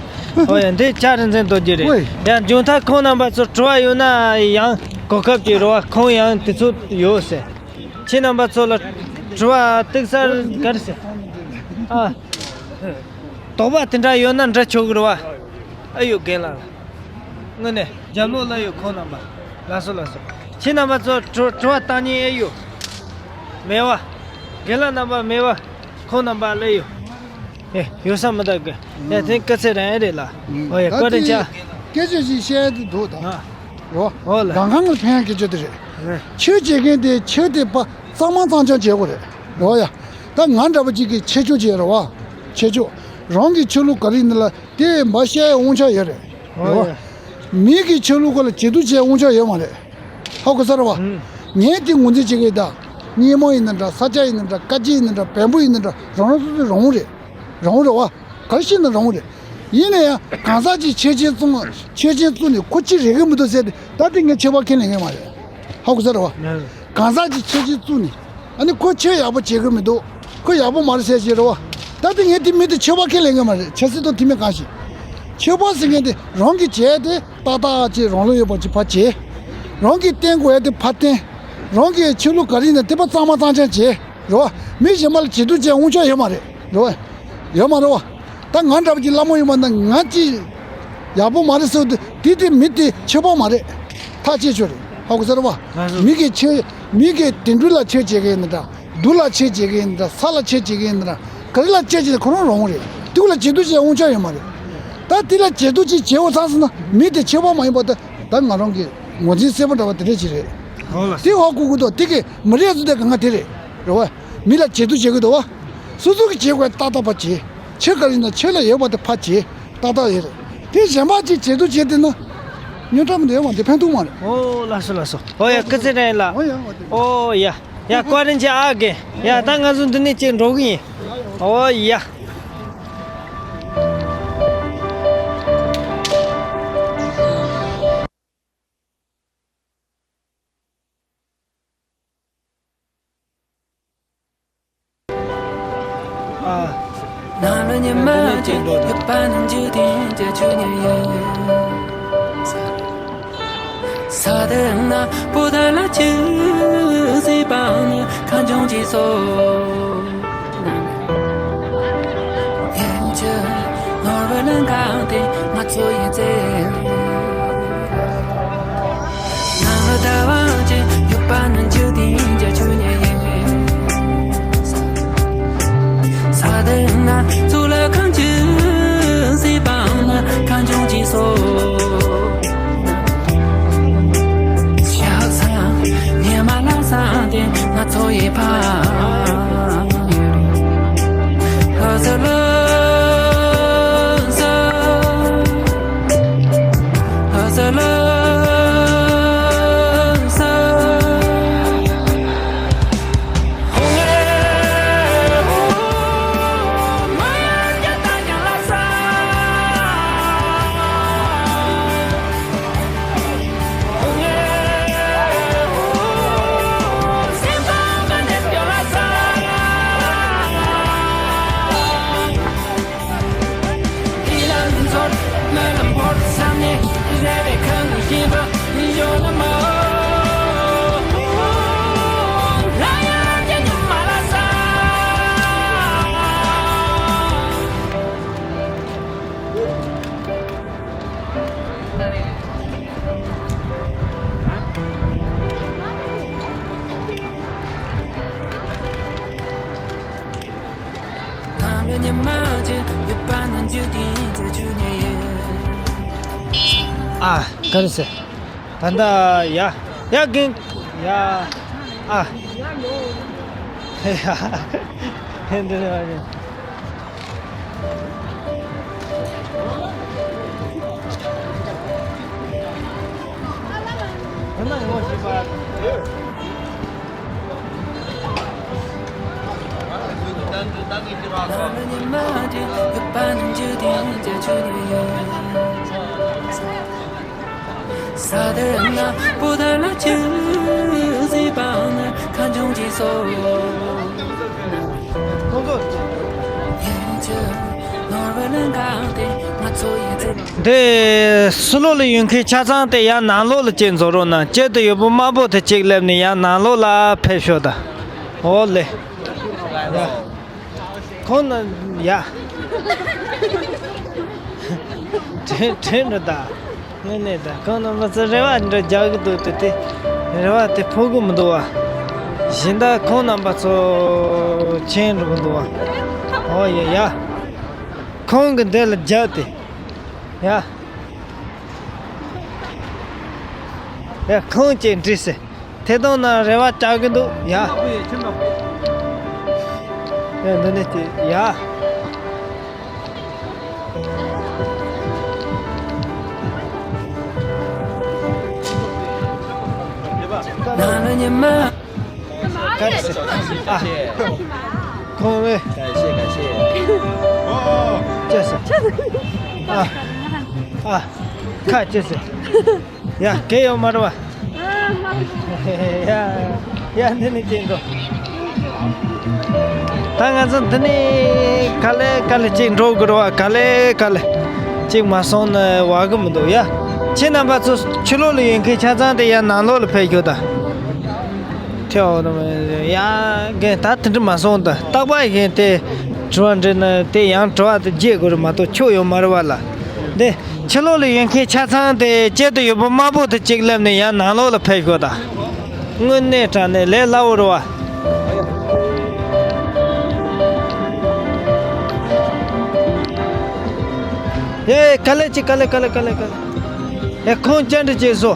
ཨོ་ཡ་འདི་ལྕགས་རི་འཛིན་རྡོ་རྗེ་རེད། ཨོ་ཡ། ཡང་མཇུག་མཐར་ཁོང་རྣམ་པ་ཚོ་དྲི་བ་ཡོད་ན་ཡང་གོ་སྐབས་ཀྱི་རེ་བ་ཁོང་ཡང་དུས་ཚོད་ཡོད་ཟེར། ཁྱེད་རྣམ་པ་ཚོ་ལ་དྲི་བ་ཏོག་ཙམ་ག་རེ་ཟེར། ཨ། དོགས་པ་དེ་འདྲ་ཡོད་ན་འདྲི་ཆོག་གི་རེད་བ། ཨ་ཡོད་རྒན་ལགས། དངོས་གནས་རྒྱབ་ལོགས་ལ་ཡོད་ཁོང་རྣམ་པ། ལགས་སོ་ལགས་སོ། ཁྱེད་རྣམ་པ་ཚོ་དྲི་དྲི་བ་བཏང་མཁན་ཨེ་ཡོད། མེད་བ། རྒན་ལགས་རྣམ་པ་མེད་བ། ཁོང་རྣམ་པ་ལ་ཡོད། ཨེ་ཡོད་ས་མི་འདུག་གི། ཡ་དེ་སྐུ་ཚེ་རིང་ཨེ་རེད་ལ། ཨོ་ཡ་ད་བཀའ་དྲིན་དེ་ཆེ། སྐད་ཆ་ཞིག་བཤད་དེ་འདུག་ད། ཨ། རོ། ཨོ་ལ། གང་གང་ལ་ཕན་ཡ་སྐད་ཆ་དེ་རེད། རེད། ཆོས་བྱེད་མཁན་དེ་ཆོས་དེ་པ་གཙང་མ་གཙང་རྐྱང་བྱེད་དགོས་རེད། རོ་ཡ། ད་ང་འདྲ་པོ་ཅིག་གིས་ཆེ་ཆུང་བྱེད་རོ་བ། ཆེ་ཆུང་། རང་གི་ཆོས་ལུགས་ག་རེ་ཡིན་ན་ལ་དེ་མ་བཤད་ཡ་དབང་ཆ་ཡོད་རེད། རོ་བ། ཨོ་ཡ། མི་གི་ཆོས་ལུགས་སྐོར་ལ་བྱེད་དུ་བྱེད་དབང་ཆ་ཡོད་མ་རེད། ཧ་གོ་ས་རེད་བ། ཨུམ། ངས་དེ་ངོས་འཛིན་བྱེད་ཀྱི་ད། སྙེ་མོ་ཡིན་ན་འདྲ། ས་སྐྱ་ཡིན་ན་འདྲ། བཀའ་སྤྱི་ཡིན་ན་འདྲ། བན་བོན་ཡིན་ན་འདྲ། རང་རང་སོ་སོའི་རང་དབང་རེད། རང་དབང་རེད་བ། ག་རེ་བཤད་ན་རང་དབང་རེད། ཡིན་ན་ཡང་གང་ཟག་ཅིག་ཆོས་ཆེན་བཙུགས། ཆོས་ཆེན་བཙུགས་ནས་ཁོ་ཅི་རེད་གི་མི་འདུག་ཟེར་ཏེ་ད་དེ་ངས་ཆོས་པ་ཁས་ལེན་གི་མ་རེད། ཧ་གོ་ས་རེད་བ། ནས། གང་ཟག་ཅིག་ཆོས་ཆེན་བཙུགས་ནས་ཨ་ནི་ཁོ་ཆོས་ཡག་པོ་བྱེད་གི་མི་འདུག་ཁོ་ཡག་པོ་མ་རེད་ཟེར་གྱི་རེད་བ། ད་དེ་ངས་དེ་མི་དེ་ཆོས་པ་ཁས་ལེན་གི་མ་རེད། ཆབ་སྲིད་དང་དེ་མིན་གང་ཞིག་ཆོས་པ་ཟེར་མཁན་དེ་རང་གི་བྱས་ཏེ་ཏག་ཏག་ཅིག་རང་ལུགས་ཡོད་པ་ཅིག་ཕར་བྱས། རང་གིས་བསྟེན་དགོས་ཡ་དེ་ཕར་བསྟེན། རང་གི་ཆོས་ལུགས་ག་རེ་ཡིན་ན་དེ་ཕར་གཙང་མ་གཙང་རྐྱང་བྱས། རེད་བ། མི་གཞན་པ་ལ་བྱེད་དུ་བྱེད་དབང་ཆ་ཡོད་མ་རེད། རེད་བ། ཡོད་མ་རེད་བ། ད་ང་འདྲ་པོ་ཅིག་ལྷ་མོ་ཡིན་པ་ན་ང་ཅིག་ཡག་པོ་མ་རེད་ཟེར་དུས་དེ་དེ་མི་དེ་ཆོས་པ་མ་རེད། ཐག་བཅད་ཆོག་རེད། ཧ་གོ་ས་རེད་བ། ང་ཚོ། མི་གི་ཆོས། མི་གི་དེ་འདྲ་ལ་ཆོས་བྱེད་མཁན་ཡིན་ན་འདྲ། སྡུག་ལ་ཆོས་བྱེད་མཁན་ཡིན་ན་འདྲ། ས་ལ་ཆོས་བྱེད་མཁན་ཡིན་ན་འདྲ། ག་རེ་ལ་ཆོས་བྱེད་ན་ཁོ་རང་རང་རེད། དེ་ལ་བྱེད་དུ་བྱེད་དབང་ཆ་ཡོད་མ་རེད། ད་དེ་ལ་བྱེད་དུ་ཅིག་བྱེད་འོ་ཚང་སོང་ན་མི་དེ་ཆོས་པ་མ་ཡིན་པ་ད་ད་ང་རང་གི་ངོས་འཛིན་གསལ་པོ་འདྲ་བ་དེ་འདྲ་ཅིག་རེད། ཧོ་ལ། དེ་ཧ་གོ་གི་འདུག་དེ་གི་མི་རེད་ཟེར་དེ་གང་ག་དེ་རེད། རེད་བ། མི་ལ་བྱེད་དུ་བྱེད་གི་འདུག་བ། སོ་སོ་གི་བྱེད་དགོས་ཏག་ཏག་པ་བྱེད། ཆོས་ག་རེ་ཡིན་ན་ཆོས་ལ་ཡོད་པ་དེ་ཕར་བྱེད། ཏག་ཏག་ཡོད་རེད། དེ་གཞན་པ་ཅིག་བྱེད་དུ་བྱེད་དེ་ན། རྙོག་དྲ་མི་འདུག་ཡོད་མ་དེ་ཕན་ཐོགས་མ་རེད། ཨོ་ལགས་སོ་ལགས་སོ། ཨོ་ཡ་སྐུ་ཚེ་རིང་ལགས། ཨོ་ཡ་ཨོ་དེ། ཨོ་ཡ། ཡ་བཀའ་དྲིན་ཆེ་ཨ་རྒན། ཡ་ད་ང་ཚོ་འདི་ནས་ཅིག་འགྲོ་གི་ཡིན། ཨོ་ཡ། ནང་ལ་ཉི་མ་གཅིག་ཡོད་པ་ནི་འཇིག་རྟེན་གྱི་ཆོས་ཉིད་ཡིན། ས་དེ་ན་པོ་ཏ་ལ་ཆུ་སྲིད་པ་ནི་ཁ་འབྱུང་གྱི་སོ། ཡིན་གྱི་ནོར་བུ་ལ་འགག་སྟེ་ང་ཚོ་ཡི་རྩེ། ནང་ལ་ཟླ་བ་གཅིག་ཡོད་པ་ནི་འཇིག་རྟེན་གྱི་ཆོས་ཉིད་ཡིན། ས་དེ་ན་གཙུག་ལག་ཁང་གཅིག་སྲིད་པ་ན་ཁ་འབྱུང་གྱི་སོ། ཞག་ཚ་ཉི་མ་ལ་ས་དེ་ང་ཚོ་ཡི་ཕ། ཉི་མ་གཅིག་ཡོད་པ་ན་འཇིག་རྟེན་གྱི་ཆོས་ཉིད་ཡིན། ཨ། ག་རེ་ཟེར། ད་ལྟ་ཡ། ཡ་རྒན། ཡ། ཨ། ཡ། ཧེ་འདི་ནས་བ་ནས། ད་ནི་ངོ་ཤེས་པ། འདི་ཕྱི་ལོགས་ལ་ཡོད་མཁན་ཆ་ཚང་དེ་ཡར་ནང་ལོགས་ལ་ཅིག་འཛུལ་རོགས་གནང་། དཀྱིལ་དུ་ཡོད་པོ་དམར་པོ་དེ་ཅིག་སླེབས་ནས་ཡར་ནང་ལོགས་ལ་ཕེབས་ཤོག་ད། ཨོ་ལེ། ཡ། ཁོང་ན་ཡ། དྲན་དྲན་འགྲོ་ད། དངོས་གནས་ད་ཁོང་རྣམ་པ་ཚོ་རེ་བ་འདྲ་རྒྱག་གི་འདུག་དེ་དེ། རེ་བ་དེ་ཕོག་གི་མི་འདུག་བ། གཞན་དག་ཁོང་རྣམ་པ་ཚོ་ཆེན་འགྲོ་གི་འདུག་བ། ཨོ་ཡ་ཡ། ཁོང་གི་འདི་ལ་རྒྱག་དེ། ཡ། ཡ་ཁོང་ཅིག་འདྲི་སེ། ཐད་གཏོང་ནང་རེ་བ་བཅག་གི་འདུག་ཡ། ཡ་འདི་ནས་ཅིག་ཡ། ནང་ལ་ཉི་མ། ག་རེ་ཟེར། ཨ། ཁོང་བས། ག་ཤེས་ག་ཤེས། ཅི་ཟེར། ཨ། ཨ། ཁ་ཅི་ཟེར། ཡ་གལ་ཡོད་མ་རེད་བ། ཡ། ཡ་འདི་ནས་ཅིག་འགྲོ། ད་ང་ཚོ་འདི་ནས་ག་ལེ་ག་ལེ་ཅིག་འགྲོ་དགོས་རེད་བ། ག་ལེ་ག་ལེ་ཅིག་མ་སོང་ན་བ་གི་མི་འདུག་ཡ། ཁྱེད་རྣམ་པ་ཚོ་ཕྱི་ལོགས་ལ་ཡོད་མཁན་ཆ་ཚང་དེ་ཡར་ནང་ལོགས་ལ་ཕེབས་ཤོག་ད། ཐེའོ་ཡ་རྒན་ད་དེ་འདྲ་མ་སོང་ད། རྟག་པར་རྒན་དེ་དྲི་བ་འདྲི་ན་དེ་ཡང་དྲི་བ་དེ་བརྗེད་དགོས་རེད་མ་གཏོགས་ཆོ་ཡོད་མ་རེད་བ་ལ། འདི་ཕྱི་ལོགས་ལ་ཡོད་མཁན་ཆ་ཚང་དེ་དཀྱིལ་དུ་ཡོད་པོ་དམར་པོ་དེ་གཅིག་སླེབས་ནས་ཡར་ནང་ལོགས་ལ་ཕེབས་ཤོག་ད། དངོས་གནས་དྲང་གནས་ལས་སླ་བོ་རེད་བ། ཡེ་ག་ལེ་ཅིག་ག་ལེ་ག་ལེ་ག་ལེ་ག་ལེ། ཡ་ཁོང་བཅར་འདྲི་བྱས་སོ།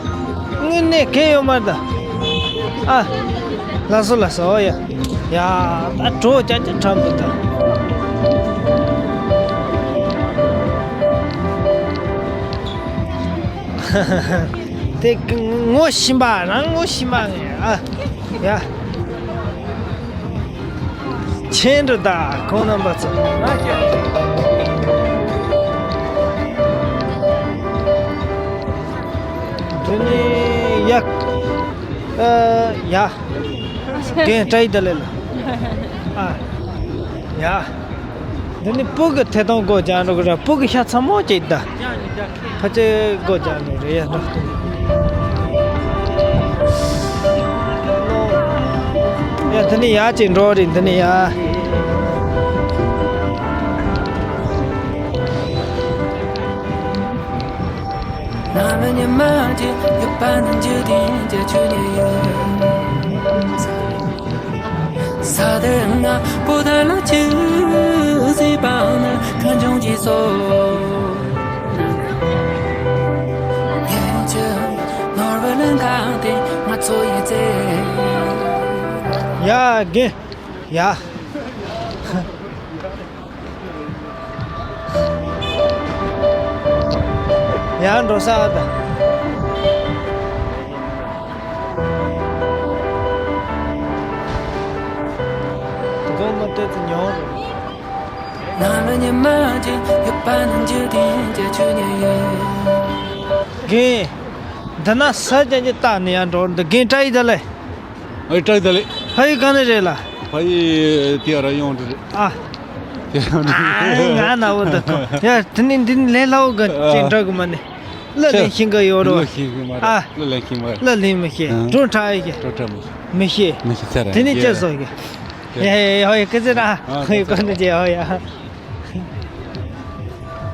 དངོས་གནས་གལ་ཡོད་མ་རེད་ད། ཨ། ལགས་སོ་ལགས་སོ། ཨོ་ཡ། ཡ་ད་གྲོགས་ཅག་ཅག་ཁྲམ་འདུག་ད། དེ་ངོ་ཤེས་པ་རང་ངོ་ཤེས་པ་ངས་ཨ། ཡ། ཆེན་འགྲོ་ད་ཁོང་རྣམ་པ་ཚོ། དེ་ནས་ཡ། ཨ། ཡ། རྒན་བཀྲ་ཤིས་བདེ་ལེགས་ལ། ཨ། ཡ། འདི་ནི་སྤུ་གུ་ཐད་གཏོང་སྒོ་རྒྱག་འགྲོ་གི་རེད། སྤུ་གུ་ཤ་ཚ་མོ་ཅིག་ད། ཕལ་ཆེར་སྒོ་རྒྱག་འགྲོ་རེད་ཡ་འགྲོ། ཡ་འདི་ནི་ཡ་ཅིག་འགྲོ་རེད་འདི་ནི་ཡ། ནམ་ཉི་མ་གཅིག་ཡོད་པ་ན་འཇིག་རྟེན་གྱི་ཆོས་ཉིད་ཡིན། ས་དེར་ང་བོད་ལ་ཆུ་བཞུར་བ་ན་ཁ་འབྱུང་གི་སོ། ཡིན་གྱི་ནོར་བུ་ལ་འགག་སྟེ་ང་ཚོ་ཡི་ཚེ། ཡ་རྒན། ཡ། ཡར་འགྲོ་ས་ཨ་ད། འགྲོ་མ་ལྟོས་ཚེ་ཉོ་རེད། ནམ་ཉི་མ་གཅིག་ཡོད་པ་ན་འཇིག་རྟེན་གྱི་ཆོས་ཉིད་ཡིན། རྒན། འདི་ན་ས་རྒྱ་ཅིག་བཏགས་ནས་ཡར་འགྲོ་འདི་རྒན་བཀྲ་ཤིས་བདེ་ལེགས། ཨེ་བཀྲ་ཤིས་བདེ་ལེགས། ཕ་ཡུལ་ག་ནས་རེད་ལ། ཕ་ཡུལ་དེ་ར་ཡོང་དུ་རེད། ཨ། དེ་ར་ཨ་ང་ན་འོ་ད་ཁོ། ཡ་དེ་ནི་འདི་ནི་ལས་སླ་བོ་ག་ཅིག་འགྲོ་གི་མ་ནི། གླུ་ལེན་ཤེས་གི་ཡོད་རོ། གླུ་ཤེས་གི་མ་རེད། ཨ། གླུ་ལེན་ཤེས་མ་རེད། གླུ་ལེན་མི་ཤེས། ཨ། སྒྲུང་འཁྲབ་ཡི་གི། སྒྲུང་འཁྲབ་མི་ཤེས། མི་ཤེས། མི་ཤེས་ཚར་རེད། དེ་ནི་ཡ་ཅི་བཟོ་གི། ཡ་ཡ་ཡ་ཡ་ཀི་ཟེར་ཨ། ཨ་ཡ་ཀི་ཟེར་ཨ་ཡ།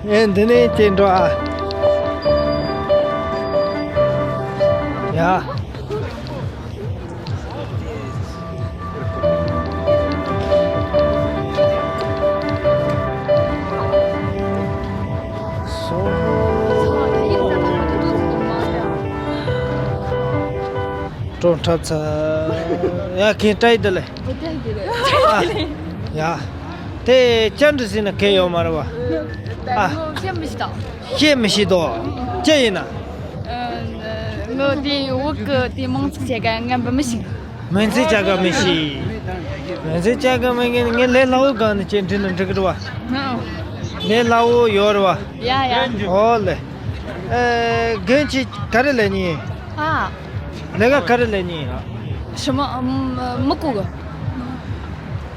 ཨེ་འདི་ནས་ཅིག་འགྲོ་ཨ། ཡ། འཁྲབ་ཚར། ཡ་ཁྱེད་བཀྲ་ཤིས་བདེ་ལེགས། ཨ། ཡ། དེ་བཅར་འདྲི་ཟེར་ན་གལ་ཡོད་མ་རེད་བ། ཨ། ངོ་བཤད་མི་ཤེས་དང་། བཤད་མི་ཤེས་དོ། ཅི་ཡིན་ན། ཨ། ངོ་དེ་བོད་གི་དེ་མིང་ཚིག་བྱེད་ག་ངན་པ་མི་ཤེས། མིང་ཚིག་བྱ་ག་མི་ཤེས། མིང་ཚིག་བྱ་ག་མི་ངན་ངས་ལས་སླ་བོ་སྒང་ནས་ཅིག་འདྲི་ན་འགྲིག་གི་རེད་བ། ལས་སླ་བོ་ཡོད་རེད་བ། ཡ་ཡ། ཨོ་ལེ། ཨེ། རྒན་ཁྱེད་ག་རེ་ལས་ནི་ཡིན། ཨ། ལས་ཀ་ག་རེ་ལས་ནི་ཡིན།什么？嗯，没过过。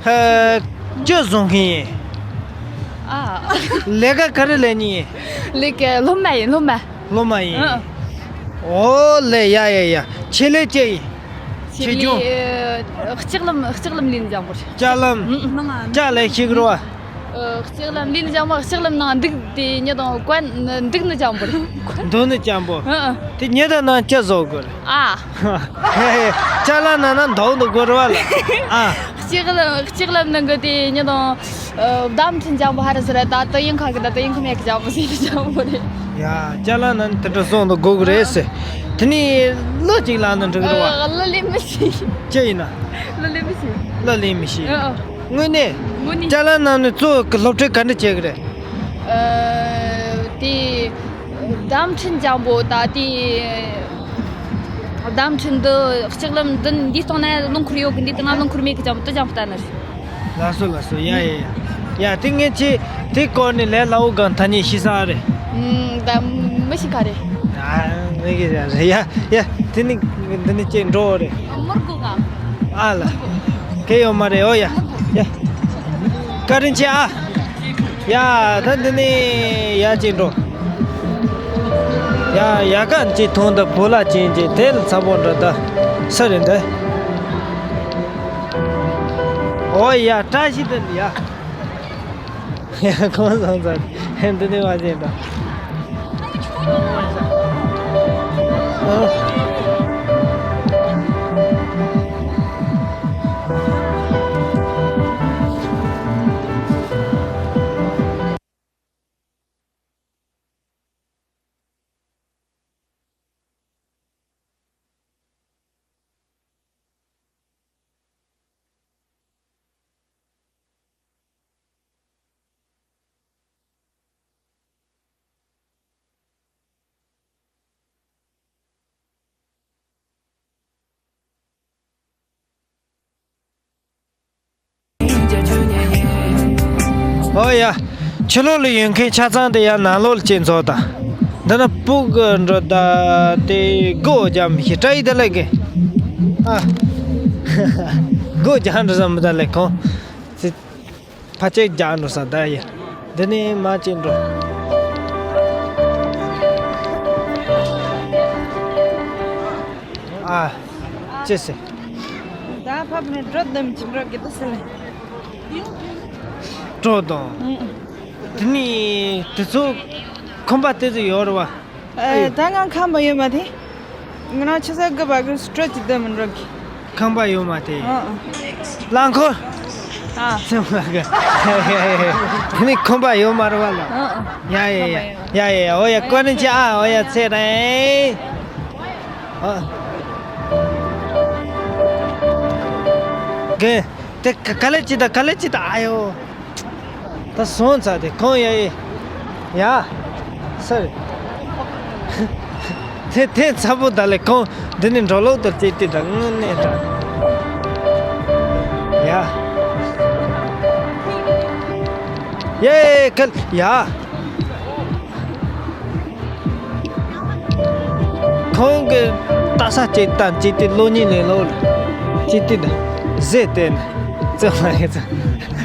ཧ། ཅི་བཟོ་མཁན་ཡིན། ཨ། ལས་ཀ་ག་རེ་ལས་ནི་ཡིན། ལས་ཀ་སློབ་མ་ཡིན། སློབ་མ། སློབ་མ་ཡིན། ཨ། ཨོ་ལེ། ཡ་ཡ་ཡ། ཆེད་ལས་ཅི་ཡིན། ཆེད་ལས། ཆེད་སྦྱོང་། ལྕགས་ལམ། ལྕགས་ལམ་ལས་ནི་སྦྱང་བར། ལྕགས་ལམ། ཨ། ལྕགས་ལས་ཤེས་གི་རེད་བ། ལྕགས་ལམ་ལས་ནི་སྦྱང་བ། ལྕགས་ལམ་ནང་འདུག་དེ་ཉིད་དང་ཀོན་འདུག་ནི་སྦྱང་བར། འདུག་ནི་སྦྱང་བར། ཨ། དེ་ཉིད་དང་ནང་ཅི་བཟོ་དགོས། ཨ། ལྕགས་ལམ་ནང་ན་འདུག་ནི་དགོས་རེད་བ་ལ། ཨ། ལྕགས་ལམ། ལྕགས་ལམ་ནང་གི་དེ་ཉིད་དང་། ཨ། བརྡ་འཕྲིན་སྦྱང་བ་ཧ་ར་སི་ར་ད་ཏི་ཡིན་ཁ་གི་ད་ཏི་ཡིན་ཁ་མེད་གི་སྦྱང་བ་ཟིན་སྦྱང་བ་རེད། ཡ། ལྕགས་ལམ་ནང་དེ་འདྲ་སོང་དུ་དགོས་གི་རེད་ཟེར། དེ་ནི་གླུ་ཅིག་བླངས་ན་འགྲིག་གི་རེད་བ། ཨ། གླུ་ལེན་མི་ཤེས། ཅི་ཡིན་ན། གླུ་ལེན་མི་ཤེས། གླུ་ལེན་མི་ཤེས། ཨ། དངོས་གནས། དངོས་གནས། ལྕགས་ལམ་ནང་ནས་གཙོ་བོ་གི་སློབ་ཁྲིད་ག་འདྲ་བྱེད་གི་རེད། ཨ། དེ། བརྡ་འཕྲིན་སྦྱང་བོ་ད་དེ། བརྡ་འཕྲིན་འདི་ལྕགས་ལམ་འདི་འདི་སྟེང་ན་རླངས་འཁོར་ཡོད་གི། འདི་སྟེང་ན་རླངས་འཁོར་མེད་གི་སྦྱང་བོ་དེ་སྦྱང་བོ་ལྟ་ནི་རེད། ལགས་སོ་ལགས་སོ། ཡ་ཡ་ཡ། ཡ་དེ་ངས་ཁྱེད་དེ་སྐོར་ནས་ལས་སླ་བོ་སྒང་ཐ་སྙད་ཤེས་ས་རེད། ཨུམ། ད་མི་ཤེས་ཁ་རེད། ཨ། མི་གི་རེད་རེད། ཡ་ཡ། དེ་ནི་འདི་ནི་ཅིག་འགྲོ་རེད། མུར་གུ་ག་ཨ་ལ། གལ་ཡོད་མ་རེད། ཨོ་ཡ། ཡ། བཀའ་དྲིན་ཆེ་ཨ། ཡ། ད་འདི་ནི་ཡ་ཅིག་འགྲོ། ཡ་ཡ། ག་ཅིག་ཐོང་ད་བུ་ལ་ཅིག་ཅིག་དེ་ལ་ཚ་པོ་འགྲོ་ད། ས་རེད་འདི། ཨོ་ཡ། བཀྲ་ཤིས་བདེ་ལེགས་ཡ། ཡ། ཁོང་སོང་ཙང་འདི་ནས་བ་ཅན་དང་། ཨོ་ཡ། ཕྱི་ལོགས་ལ་ཡོད་མཁན་ཆ་ཚང་དེ་ཡ་ནང་ལོགས་ལ་ཅིག་འཛུལ་དང་། འདི་ན་སྤུ་གུ་འགྲོ་ད་དེ་སྒོ་རྒྱབ་མི་ཤེས། བཀྲ་ཤིས་བདེ་ལེགས་གི། ཨ། སྒོ་རྒྱག་འགྲོ་བསམ་མི་ད་ལེ་ཁོང་། ཙི། ཕ་ཅིག་རྒྱག་འགྲོ་ས་ད་ཡ། འདི་ནས་མ་ཅིག་འགྲོ། ཨ། ཅི་ཟེར། ད་ཕབ་ནས་འགྲོ་དམ་ཅིག་འགྲོ་གི་འདུག་ཟེར་ལེ། འགྲོ་དང་། ཨང་། དེ་ནས་དེ་ཚོ་ཁང་པ་དེ་ཚོ་ཡོད་རེད་བ། ཨ། ད་ང་ཁང་པ་ཡོད་མ་དེ། ང་རང་ཆུ་ཚོད་དགུ་པ་གི་སྤྲོ་ཅི་དེ་མི་འགྲོ་གི། ཁང་པ་ཡོད་མ་དེ། ཨ་ཨ། རླངས་འཁོར། ཨ། སེམས་ལ་གི། དེ་ནི་ཁང་པ་ཡོད་མ་རེད་བ་ལ། ཨ་ཨ། ཡ་ཡ་ཡ། ཡ་ཡ་ཡ། ཨོ་ཡ། བཀའ་དྲིན་ཆེ་ཨ། ཨོ་ཡ། ཚེ་རིང་། ཨ། གི། དེ་ག་ག་ལེ་ཅི་ད་ག་ལེ་ཅི་ད། ཨ་ཡོ། ད་སོང་ཚར་དེ་ཁོང་ཡ་ཡ། ཡ། སར། དེ་དེ་ཚ་པོ་ད་ལེ་ཁོང་འདི་ནི་འགྲོ་ལོག་ཏུ་བརྩེ་དེ་ད་དངོས་གནས་ད། ཡ། ཡེ་ཁལ་ཡ། ཁོང་གི་ལྟ་ས་ཅིག་དང་ཅིག་དེ་ལོ་གཉིས་ནས་ལོ་ཅིག་དེ་ཟེ་དེ་ནས་ཙེ་མ་ཡེ་ཙེ་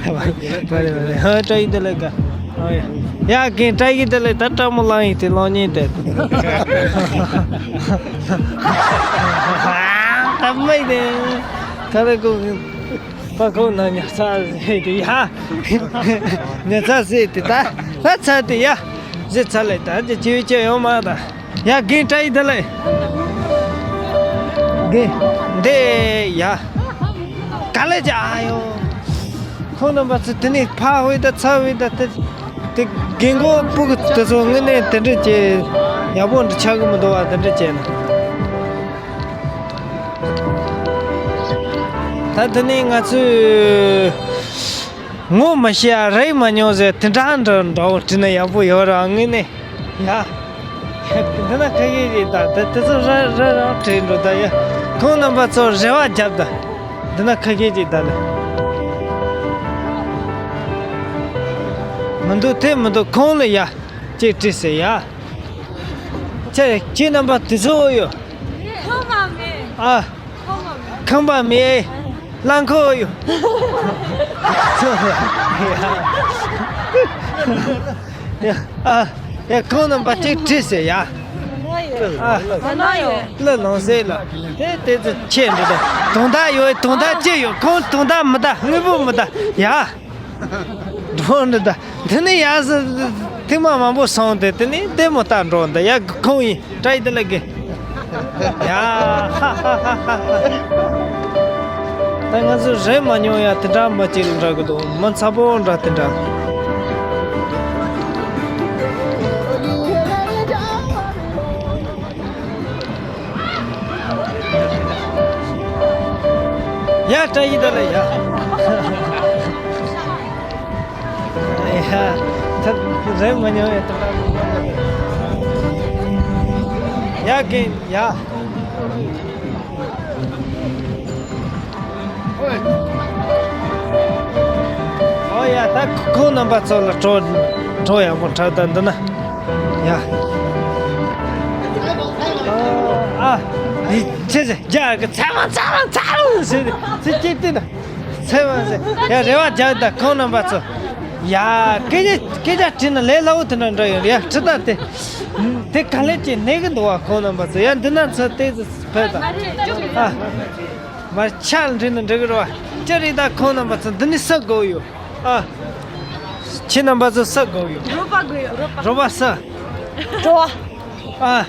མ་རེ་མ་རེ། ཧ། བཀྲ་ཤིས་བདེ་ལེགས་ག། ཨ་ཡ། ཡ་རྒན་བཀྲ་ཤིས་བདེ་ལེགས། ད་སྤྲང་མོ་ལངས་ཡིན་དེ་ལོ་གཉིས་དེ། ད་མེད་དེ། ད་ལེ་ཁོ་པ་ཁོ་ན་ཉ་ཚ་ཟེ་དེ་ཡ། ཉ་ཚ་ཟེ་དེ་ད་ད་ཚ་དེ་ཡ། ཟེ་ཚ་ལེ་ད་ཅི་ཅི་ཅི་ཡོང་མ་ད། ཡ་རྒན་བཀྲ་ཤིས་བདེ་ལེགས། རྒན། འདི་ཡ། ག་ལེ་ཅི། ཨ་ཡོ། ཁོང་རྣམ་པ་ཚོ་དེ་ནས་ཕ་ཧོས་ད་ཚ་ཧོས་ད་དེ་དེ་རྒན་གོག་སྤུ་གུ་དེ་ཚོ་དངོས་གནས་དེ་འདྲ་ཅིག་ཡག་པོ་འདྲ་ཆགས་གི་མི་འདུག་བ། དེ་འདྲ་བྱས་ན། ད་དེ་ནས་ང་ཚོས་ངོ་མ་ཤེས་ཡ་རིག་མ་མྱོང་ཟེར་དེ་འདྲ་འདྲ་འདྲ་བོ་བྲིས་ན་ཡག་པོ་ཡོད་ར་ངས་ནས་ཡ། འདི་ན་ཁ་ཤས་ཅིག་ད་དེ་དེ་ཚོ་ར་ར་ར་བྲིས་འགྲོ་ད་ཡ། ཁོང་རྣམ་པ་ཚོ་རེ་བ་རྒྱབ་ད། འདི་ན་ཁ་ཤས་ཅིག་ད་ལ། མི་འདུག་དེ་མི་འདུག་ཁོང་ལ་ཡ། ཅིག་བྲིས་ཟེར་ཡ། ཁྱེད་ཁྱེད་རྣམ་པ་དེ་ཚོ་ཡོད། ཁང་པ་མེད། ཨ། ཁང་པ་མེད། ཁང་པ་མེད། རླངས་འཁོར་ཡོད། ཨ། ཡ་ཁོང་རྣམ་པ་ཅིག་བྲིས་ཟེར་ཡ། ཨ། ང་ན་ཡོད། ལ་ལོང་ཟེར་ལ། དེ་དེ་ཚོ་ཁྱེད་འདི་ད། དུང་བརྡ་ཡོད། དུང་བརྡ་ཅི་ཡོད། ཁོང་དུང་བརྡ་མི་ད། དངོས་པོ་མི་ད། ཡ། འགྲོ་འདི་ད། དེ་ནི་ཡ་ཟི་ཐེངས་མ་མང་པོ་སོང་སྟེ་དེ་ནི་ལྟད་མོ་ལྟ་འགྲོ་འདི་ཡ་ཁོང་ཡིན་དྲ་ཡི་དེ་ལ་གི། ཡ། ད་ང་ཚོ་རེད་མ་མྱོང་ཡ་དེ་འདྲ་མ་ཅིག་འདྲ་གི་འདུག་མི་ཚ་པོ་འདྲ་དེ་འདྲ། ཡ་བཀྲ་ཡི་ད་ལ་ཡ། ཡ་ད་རེད་མ་མྱོང་ཡ་ད་ཡ་གིན་ཡ། ཨོ་ཡ་ད་ཁོང་རྣམ་པ་ཚོ་ལ་གྲོ་གྲོ་ཡག་པོ་འཁྲབ་ད་འདི་ན་ཡ། ཨ་ནི་ཆེ་ཆེ་རྒྱ་གི་ཚ་མ་ཚ་མ་ཚ་རུ་ཟེར་ཚེ་སྐྱིད་དེ་ན་ཚེ་མ་ཟེར་ཡ་རེ་བ་རྒྱག་ད་ཁོང་རྣམ་པ་ཚོ་ཡ་སྐད་ཆ་སྐད་ཆ་དྲིས་ན་ལས་སླ་བོ་དེ་འདྲ་འདྲ་ཡོད་ཡ་ཁྲི་ད་དེ་དེ་ག་ལེ་ཅེ་ནེ་གི་འདུག་བ་ཁོང་རྣམ་པ་ཚོ་ཡ་འདི་ན་ཚོ་ཏེ་ཚོ་ཕེ་ད་ཨ། མར་ཆག་འདྲི་ན་འགྲིག་གི་རེད་བ། ཅི་རེད་ད་ཁོང་རྣམ་པ་ཚོ་འདི་ནི་ས་དགོས་ཡོད། ཨ། ཁྱེད་རྣམ་པ་ཚོ་ས་དགོས་ཡོད། རོགས་པ་དགོས་ཡོད་རོགས་པ། རོགས་པ་ས། གྲོ་བ། ཨ།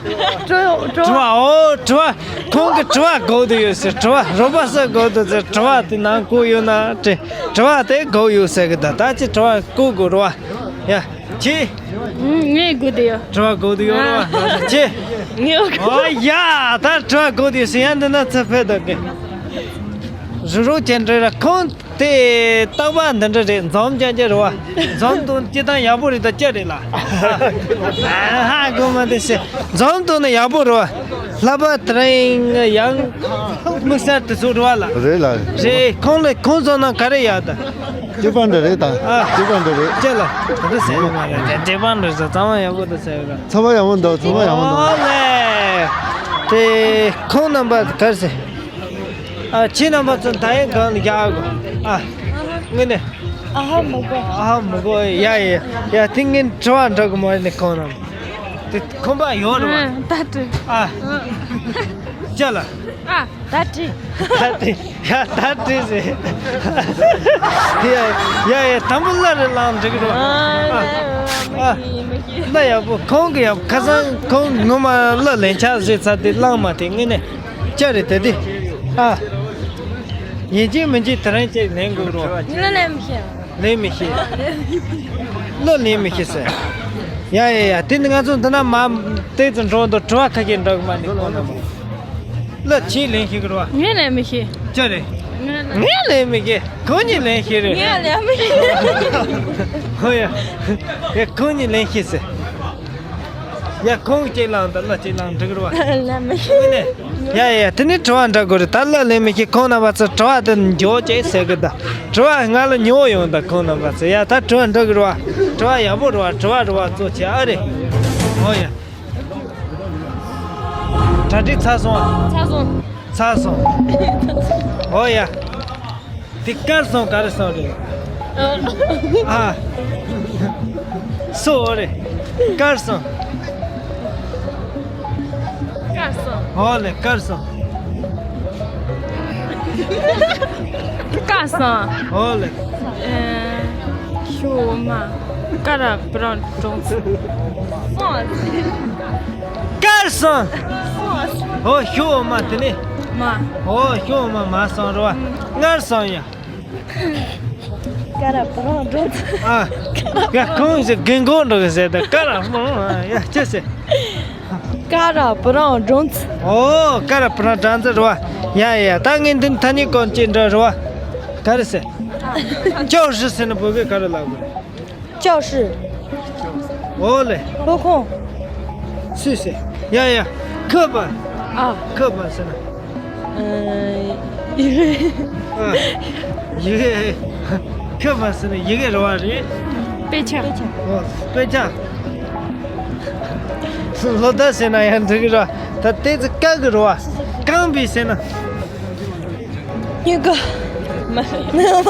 གྲོ་གྲོ་བ་ཨོ་གྲོ་བ། ཁོང་གི་གྲོ་བ་དགོས་འདུག་ཡོད་ཟེར་གྲོ་བ་རོགས་པ་ས་དགོས་འདུག་ཟེར་གྲོ་བ་དེ་ནང་བསྐུར་ཡོད་ན་དྲི་གྲོ་བ་དེ་དགོས་ཡོད་ཟེར་གི་ད་ད་ཅི་གྲོ་བ་བསྐུར་དགོས་རེད་བ། ཡ། ཅི། ངས་དགོས་དེ་ཡོད། དྲི་བ་དགོས་དེ་ཡོད་རེད་བ། ཅི། ངས་ཨོ་ཡ་ད་དྲི་བ་དགོས་དེ་ཡོད་ཟེར་ཡ་འདི་ན་ཚེ་ཕེ་ད་གི། རུ་རུ་ཅན་རེད་ར་ཁོང་དེ་རྟག་པ་འདི་འདྲ་རེད་འཛོམས་ཅན་ཅན་རེད་བ། འཛོམས་དུ་སྤྱི་བཏང་ཡག་པོ་རེད་ད་ཅི་རེད་ལ། ཧ་གོ་མ་དེ་ཟེར་འཛོམས་དུ་ནི་ཡག་པོ་རེད་བ། ལྷག་པ་དེ་རིང་ཡང་དམིགས་བསལ་དེ་ཚོ་རེད་བ་ལ། རེད་ལ། རེད་ཁོང་ལ་ཁོང་ཚོ་ནང་ག་རེ་ཡག་ད། སྤྱི་པ་འདྲ་རེད་ད། ཨ། སྤྱི་པ་འདྲ་རེད། ཅེ་ལ། ད་ཟེར་མ་རེད། སྤྱི་པ་འདྲ་ཟེར་ཚང་མ་ཡག་པོ་ད་ཟེར་ར། ཚང་མ་ཡག་པོ་འདུག་ཚང་མ་ཡག་པོ་འདུག་ཨོ་ལེ། དེ་ཁོང་རྣམ་པ་གར་ཟེར། ཨ་ཁྱེད་རྣམ་པ་ཚོ་ད་ཡན་གང་ལ་རྒྱག་གོ་ཨ། ངས་ནས། ཨ་ཧ་མི་གོ་ཨ་ཧ་མི་གོ་ཡ་ཡ་ཡ་དེ་ངས་དྲི་བ་འདྲི་གི་མ་རེད་ནས་ཁོང་རྣམས། དེ་ཁོམ་པ་ཡོད་རེད་བ། ད་དྲི། ཨ། ཅ་ལ། ཨ། ད་དྲི། ད་དྲི། ཡ་ད་དྲི་ཟེར། ཡ་ཡ་ཡ་དང་པོ་སླར་རེ་ལངས་འགྲིག་རོགས། ཨ། ཨ། ལ་ཡག་པོ་ཁོང་གི་ཡག་ཁ་སང་ཁོང་ངོ་མ་ལ་ལན་ཆགས་ཟེར་ཚར་དེ་ལངས་མ་དེ་ངས་ནས་ཅ་རེད་དེ་དེ། ཨ། ཡིན་གཅིག་མིན་གཅིག་དེ་རིང་ཅིག་ལེན་དགོས་རོགས། ངས་ལེན་མི་ཤེས། ལེན་མི་ཤེས། བློ་ལེན་མི་ཤེས་ཟེར། ཡ་ཡ་ཡ་དེ་ནི་ང་ཚོ་འདི་ན་མ་ཏོག་ཙམ་འགྲོ་འདུག་དྲི་བ་ཁ་ཤས་འདྲི་གི་མ་ནི་ཁོང་རྣམས། བློ་ཅིག་ལེན་ཤེས་གི་རེད་བ། ངས་ལེན་མི་ཤེས། ཅི་རེད། ངས་ལེན། ངས་ལེན་མི་ཤེས། ཁོང་གཉིས་ལེན་ཤེས་རེད། ངས་ལེན་མི་ཤེས། ཧོ་ཡ། ཡ་ཁོང་གཉིས་ལེན་ཤེས་ཟེར། ཡ་ཁོང་གཅིག་ལངས་དང་བློ་གཅིག་ལངས་འགྲིག་རེད་བ། ལེན་མི་ཤེས། ཡ་ཡ་དེ་ནི་དྲི་བ་འདྲི་དགོས་རེད་ད་བློ་ལེན་མི་ཤེས་ཁོང་རྣམ་པ་ཚོ་དྲི་བ་དེ་འཇོག་ཅེས་ཟེར་གི་ད། དྲི་བ་ང་ལ་ཉོ་ཡོང་ད་ཁོང་རྣམ་པ་ཚོ་ཡ་ད་དྲི་བ་འདྲི་གི་རེད་བ། དྲི་བ་ཡག་པོ་རེད་བ་དྲི་བ་རེད་བ་གཙོ་ཆེ་ཨ་རེད། ཨོ་ཡ། གྲ་སྒྲིག་ཚར་སོང་ཨ། ཚར་སོང་། ཚར་སོང་། ཨོ་ཡ། དེ་དཀར་སོང་ག་རེ་སོང་རེད། ཨ། སོ་རེད། དཀར་སོང་། དཀར་སོང་། ཨོ་ལེ་དཀར་སོང་། དཀར་སོང་། ཨོ་ལེ། ཨེ། ཤོ་མ། ཀ་ར་པུ་རང་གྲོང་ཚོ། དཀར་སོང་། ཨོ་ཤོ་མ་དེ་ནི། མ། ཨོ་ཤོ་མ་མ་སོང་རོ། དཀར་སོང་ཡ། ཀ་ར་པུ་རང་གྲོང་ཚོ། ཨ། ཡ་ཁོང་ཞིག་རྒན་གོག་འགྲོ་གི་ཟེར་ད་ཀ་ར་པུ་རང་ཡ་ཅི་ཟེར། ཀ་ར་པུ་རང་གྲོང་ཚོ། ཨོ་ཀ་ར་པུ་རང་གྲོང་ཚོ་རེད་བ། ཡ་ཡ། ད་ངས་འདི་ཐ་སྙད་སྐོར་ཅིག་འདྲི་རོགས། ག་རེ་ཟེར། 教室 ཟེར་ན་བོད་སྐད་ག་རེ་ལབ་དགོས། 教室། འོ་ལེ། 课本། སུས་ཟེར། ཡ་ཡ། 课本། 啊。 课本 ཟེར་ན། 嗯， ཡི་གེ། ཨ། ཡི་གེ། 课本 ཟེར་ན་ཡི་གེ་རེད་པ། རེད། 背景། 哦，背景。 ལོ་ད་ཟེར་ན་ཡང་འགྲིག་གི་རེད། ད་དེ་ཚོ་བཀག་གི་རེད་པ། རྐང་པའི་ཟེར་ན། སྨྱུ་གུ། མ། མ། ཡ། ལྕགས་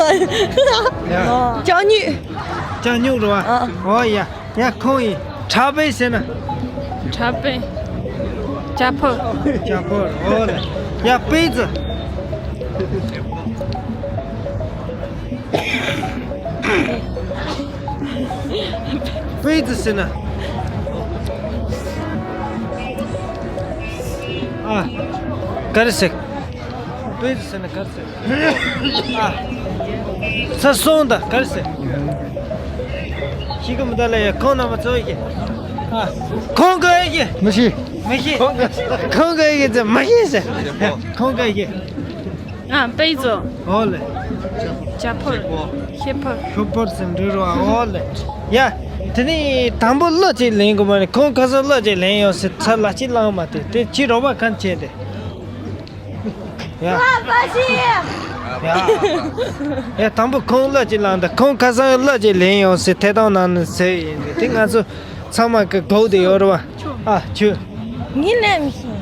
སྨྱུག་ལྕགས་སྨྱུག་རེད་པ། ཨ། འོ་ཡ། ཡ། ཁོང་ཡིན། 茶杯 ཟེར་ན། 茶杯། 茶 ཕོར། 茶 ཕོར། འོ་ལེ། ཡ། 杯子། 杯子 ཟེར་ན། ཨ། ག་རེ་ཟེར། 杯子 ཟེར་ན་ག་རེ་ཟེར། ཨ། ས་སོང་ད་ག་རེ་ཟེར། ཤེས་ཀྱི་མི་འདུག་ལ། ཡ། ཁོང་རྣམ་པ་ཚོ་ཡིན། ཨ། ཁོང་གིས་ཡིན། མི་ཤེས། མི་ཤེས། ཁོང་གིས་ཡིན་ཟེར། མི་ཤེས་ཟེར། ཁོང་གིས་ཡིན། 啊，杯子。 འོ་ལེ། 茶 ཕོར། 水 ཕོར། 水 ཕོར་ཟེར་འགྲོ་རོགས། འོ་ལེ། ཡ། དེ་ནས་དང་པོ་གླུ་ཅིག་ལེན་དགོས་མ་རེད། ཁོང་ཁ་སང་གླུ་ཅིག་ལེན་ཡོང་ཟེར། ཚར་ལ་ཅིག་བླངས་མ་དེ་དེ་ཅི་རོགས་པ་གང་བྱས་ཏེ། ཡ། ཡ། ཡ། དང་པོ་ཁོང་གླུ་ཅིག་བླངས་ད། ཁོང་ཁ་སང་གླུ་ཅིག་ལེན་ཡོང་ཟེར། ཐད་གཏོང་ནང་ནས་ཟེར་ཡིན་དེ། དེ་ང་ཚོ་ཚང་མ་གི་གོ་བདེ་ཡོད་རེད་པ། ཨ། ཁྱོད། ངས་ལེན་མི་ཤེས།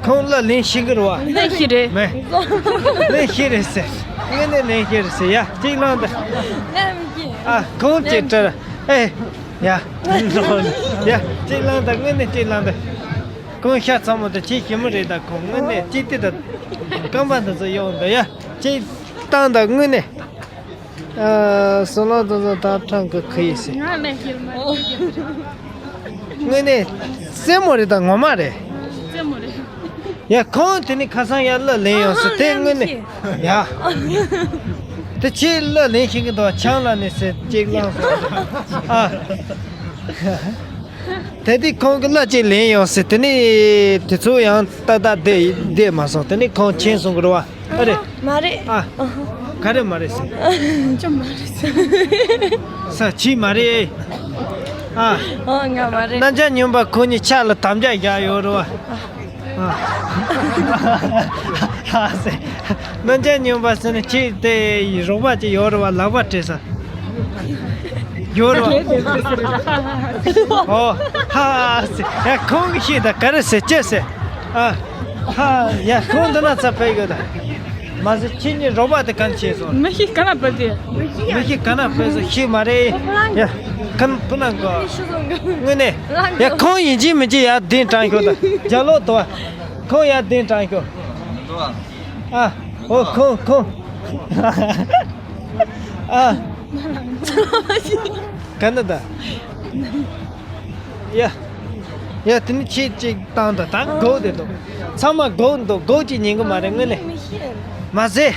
ཁོང་གླུ་ལེན་ཤེས་ཀྱི་རེད་པ། ལེན་ཤེས་རེད། མེད། ལེན་ཤེས་རེད་ཟེར། དངོས་གནས་ལེན་ཤེས་རེད་ཟེར། ཡ། གཅིག་བླངས་ད། ལེན་མི་ཤེས། ཨ། ཁོང་ཅིག་སྤྲད། ཨེ། ཡ། ཡ། གཅིག་བླངས་ད། དངོས་གནས་གཅིག་བླངས་ད། ཁོང་ཤ་ཚ་མོ་དེ་ཁྱེད་ཞི་མོ་རེད་ད། ཁོང་དངོས་གནས་ཅི་སྟེ་ད། རྐང་པ་འདི་ཚོ་གཡོག་འདི། ཡ། གཅིག་བཏང་ད་དངོས་གནས། ཨ། སོ་ལོ་དོ་དོ་ད་ཁྲང་གི་ཁུ་ཡི་སི། ང་ལས་ཤེར་མ་ཤེར། དངོས་གནས་རྩེད་མོ་རེད་ད། ངོ་མ་རེད། རྩེད་མོ་རེད། ཡ། ཁོང་དེ་ནི་ཁ་སང་ཡར་གླུ་ལེན་ཡོང་ཟེར། དེ་དངོས་གནས། ཡ། དེ་ཁྱེད་གླུ་ལེན་ཤེས་ཀྱི་འདུག་ཆང་ལ་ནི་ཟེར་གཅིག་བླངས་སོང་། ཨ། དེ་དུས་ཁོང་གིས་གླུ་ཅིག་ལེན་ཡོང་ཟེར། དེ་ནས་དེ་ཚོ་ཡང་ཏག་ཏག་བསྡད་བསྡད་མ་སོང་། དེ་ནས་ཁོང་ཕྱིན་སོང་གི་རེད་པ། ཨ་རེད། མ་རེད། ཨ། ག་རེ་མ་རེད་ཟེར། ཅི་མ་རེད་ཟེར། ས་ཆི་མ་རེད། ཨ། ཨོ། ང་མ་རེད། རྣམ་དཔྱོད་སྨྱོན་པ་ཁོ་གཉིས་ཆ་ལ་དམ་བཅའ་བཞག་ཡོད་རེད་པ། ཨ། ཨ་ཟེར། རྣམ་དཔྱོད་སྨྱོན་པ་ཟེར་ན་ཁྱེད་དེ་རོགས་པ་ཅིག་ཡོད་རེད་པ། ལག་པ་སྤྲད་ས། ཡོད་རེད་པ། ཨོ། ཧ་ཧ་ཟེར། ཡ། ཁོང་གིས་ཤེས་ད། ག་རེ་ཟེར། ཅི་ཟེར། ཨ། ཧ། ཡ། ཁོང་འདི་ན་ཚ་ཕེབས་ཡོད་ད། མ་ཟད་ཁྱེད་གཉིས་རོགས་པ་དེ་གང་བྱས་སོང་། མི་ཤེས་ག་ན་ཕེབས་ཏེ། མི་ཤེས་ག་ན་ཕེབས་སོང་། ཤེས་མ་རེད། ཡ། ཁ་ན་བུ་ན་གོ། དངོས་གནས། ཡ། ཁོང་ཡིན་གཅིག་མིན་གཅིག་ཡར་གདན་དྲངས་ཤོག་ད། རྒྱ་ལོ་དོ། ཁོང་ཡར་གདན་དྲངས་ཤོག་ཨ། ཨོ། ཁོང་ཁོང་། ཨ། ག་ན་ད། ཡ། ཡ། དེ་ནི་ཁྱེད་ཅིག་བཏང་ད། ད་སྒོ་དེ་འདུག་ཚང་མ་སྒོ་འདུག་སྒོ་ཅིག་ཉན་གི་མ་རེད་དངོས་གནས། མ་ཟད།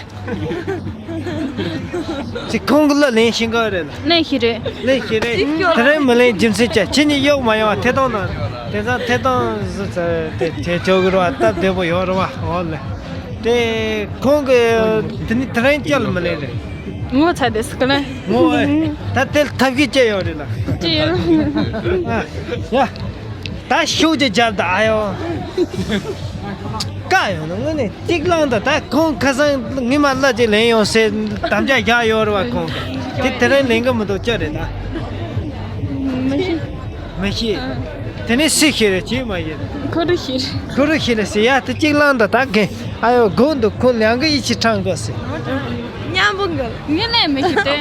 ཅིག་ཁོང་གིས་གླུ་ལེན་ཤེས་ཀྱི་རེད་ལ། ལེན་ཤེས་རེད། ལེན་ཤེས་རེད། དེ་རིང་མི་ལེན་རྒྱུ་མཚན་ཅི། ཁྱེད་གཉིས་གཡོག་མ་ཡོང་བ། ཐད་གཏོང་ནང་དེ་ཚོ་ཐད་གཏོང་བཟོ་ཚར་དེ་བྱེད་ཆོག་གི་རེད་པ། སྟབས་བདེ་པོ་ཡོད་རེད་པ། འོ་ལེ། དེ་ཁོང་གིས་དེ་ནི་དེ་རིང་སྐྱེལ་མི་ལེན་རེད། ངོ་ཚ་དེ་སི་ཀ་ལེ། ངོ་ཨེ། ད་དེ་ཐབས་ཤེས་ཅི་ཡོད་རེད་ལ། ཅི་ཡོད། ཨ། ཡ། ད་ཤུགས་ཀྱིས་རྒྱབ་ད། ཨ་ཡོ། བཀག་ཡོང་ན་དངོས་གནས་གཅིག་བླངས་ད། ད་ཁོང་ཁ་སང་ངས་མར་གླུ་ཅིག་ལེན་ཡོང་ཟེར་དམ་བཅའ་བཞག་ཡོད་རེད་པ། ཁོང་གིས་དེ་དེ་རིང་ལེན་གི་མི་འདུག་ཅི་རེད་ད། མི་ཤེས། མི་ཤེས། དེ་ནས་སུས་ཤེས་རེད། ཅིས་མ་ཤེས་རེད། ཁོ་རུ་ཤེས་རེད། ཁོ་རུ་ཤེས་རེད་ཟེར། ཡ། དེ་གཅིག་བླངས་ད། ད་གིན། ཨ་ཡོ། སྒོ་འདུག་ཁོ་ལང་གི་ཡིད་ཆེས་ཁྲང་དགོས་ཟེར། མཉམ་པོ་འགལ། ངས་ལས་མི་ཤེས་ཏེ། ཡ།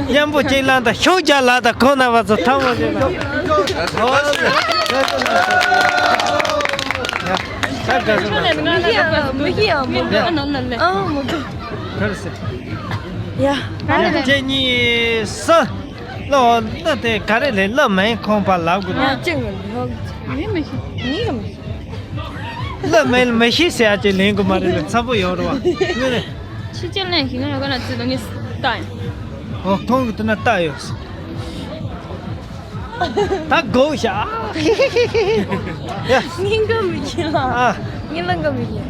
མཉམ་པོ་གཅིག་བླངས་ད། ཤུགས་རྒྱག་ལ་ད། ཁོང་རྣམ་པ་ཚོ་ཐང་མོ་ཅིག་ལ། ཡ། ད་དགའ་སོང་། མི་ཤེས་ཡ། མི་ཤེས་ཡ། མི་ཤེས་ཡ། ཨ། མི་ཤེས། ག་རེ་ཟེར། ཡ། ཡ། གཅིག་གཉིས་གསུམ། གླུ་གླུ་དེ་ག་རེ་ལེན། གླུ་མིང་ཁོང་པ་ལབ་དགོས་ན། ང་ཅི་ངོ་ལོག་ངས་མི་ཤེས། ངས་མི་ཤེས། གླུ་མིང་མི་ཤེས་ཟེར་ཡ་ཅིག་ལེན་དགོས་མ་རེད་ལ། ཚ་པོ་ཡོད་རེད་པ། དངོས་གནས། ཕྱི་རྒྱལ་ལེན་ཞིག་ང་ཡོད་ག་ན་ཙི་ལ་ངས་ལྟ་ཡིན། ཨོ། ཁོང་གིས་དེ་ན་ལྟ་ཡོད། ད་དགོས་ཤག་ཡ། ངས་འགའ་མི་ཤེས་ལ། ཨ། ངས་ལ་འགའ་མི་ཤེས།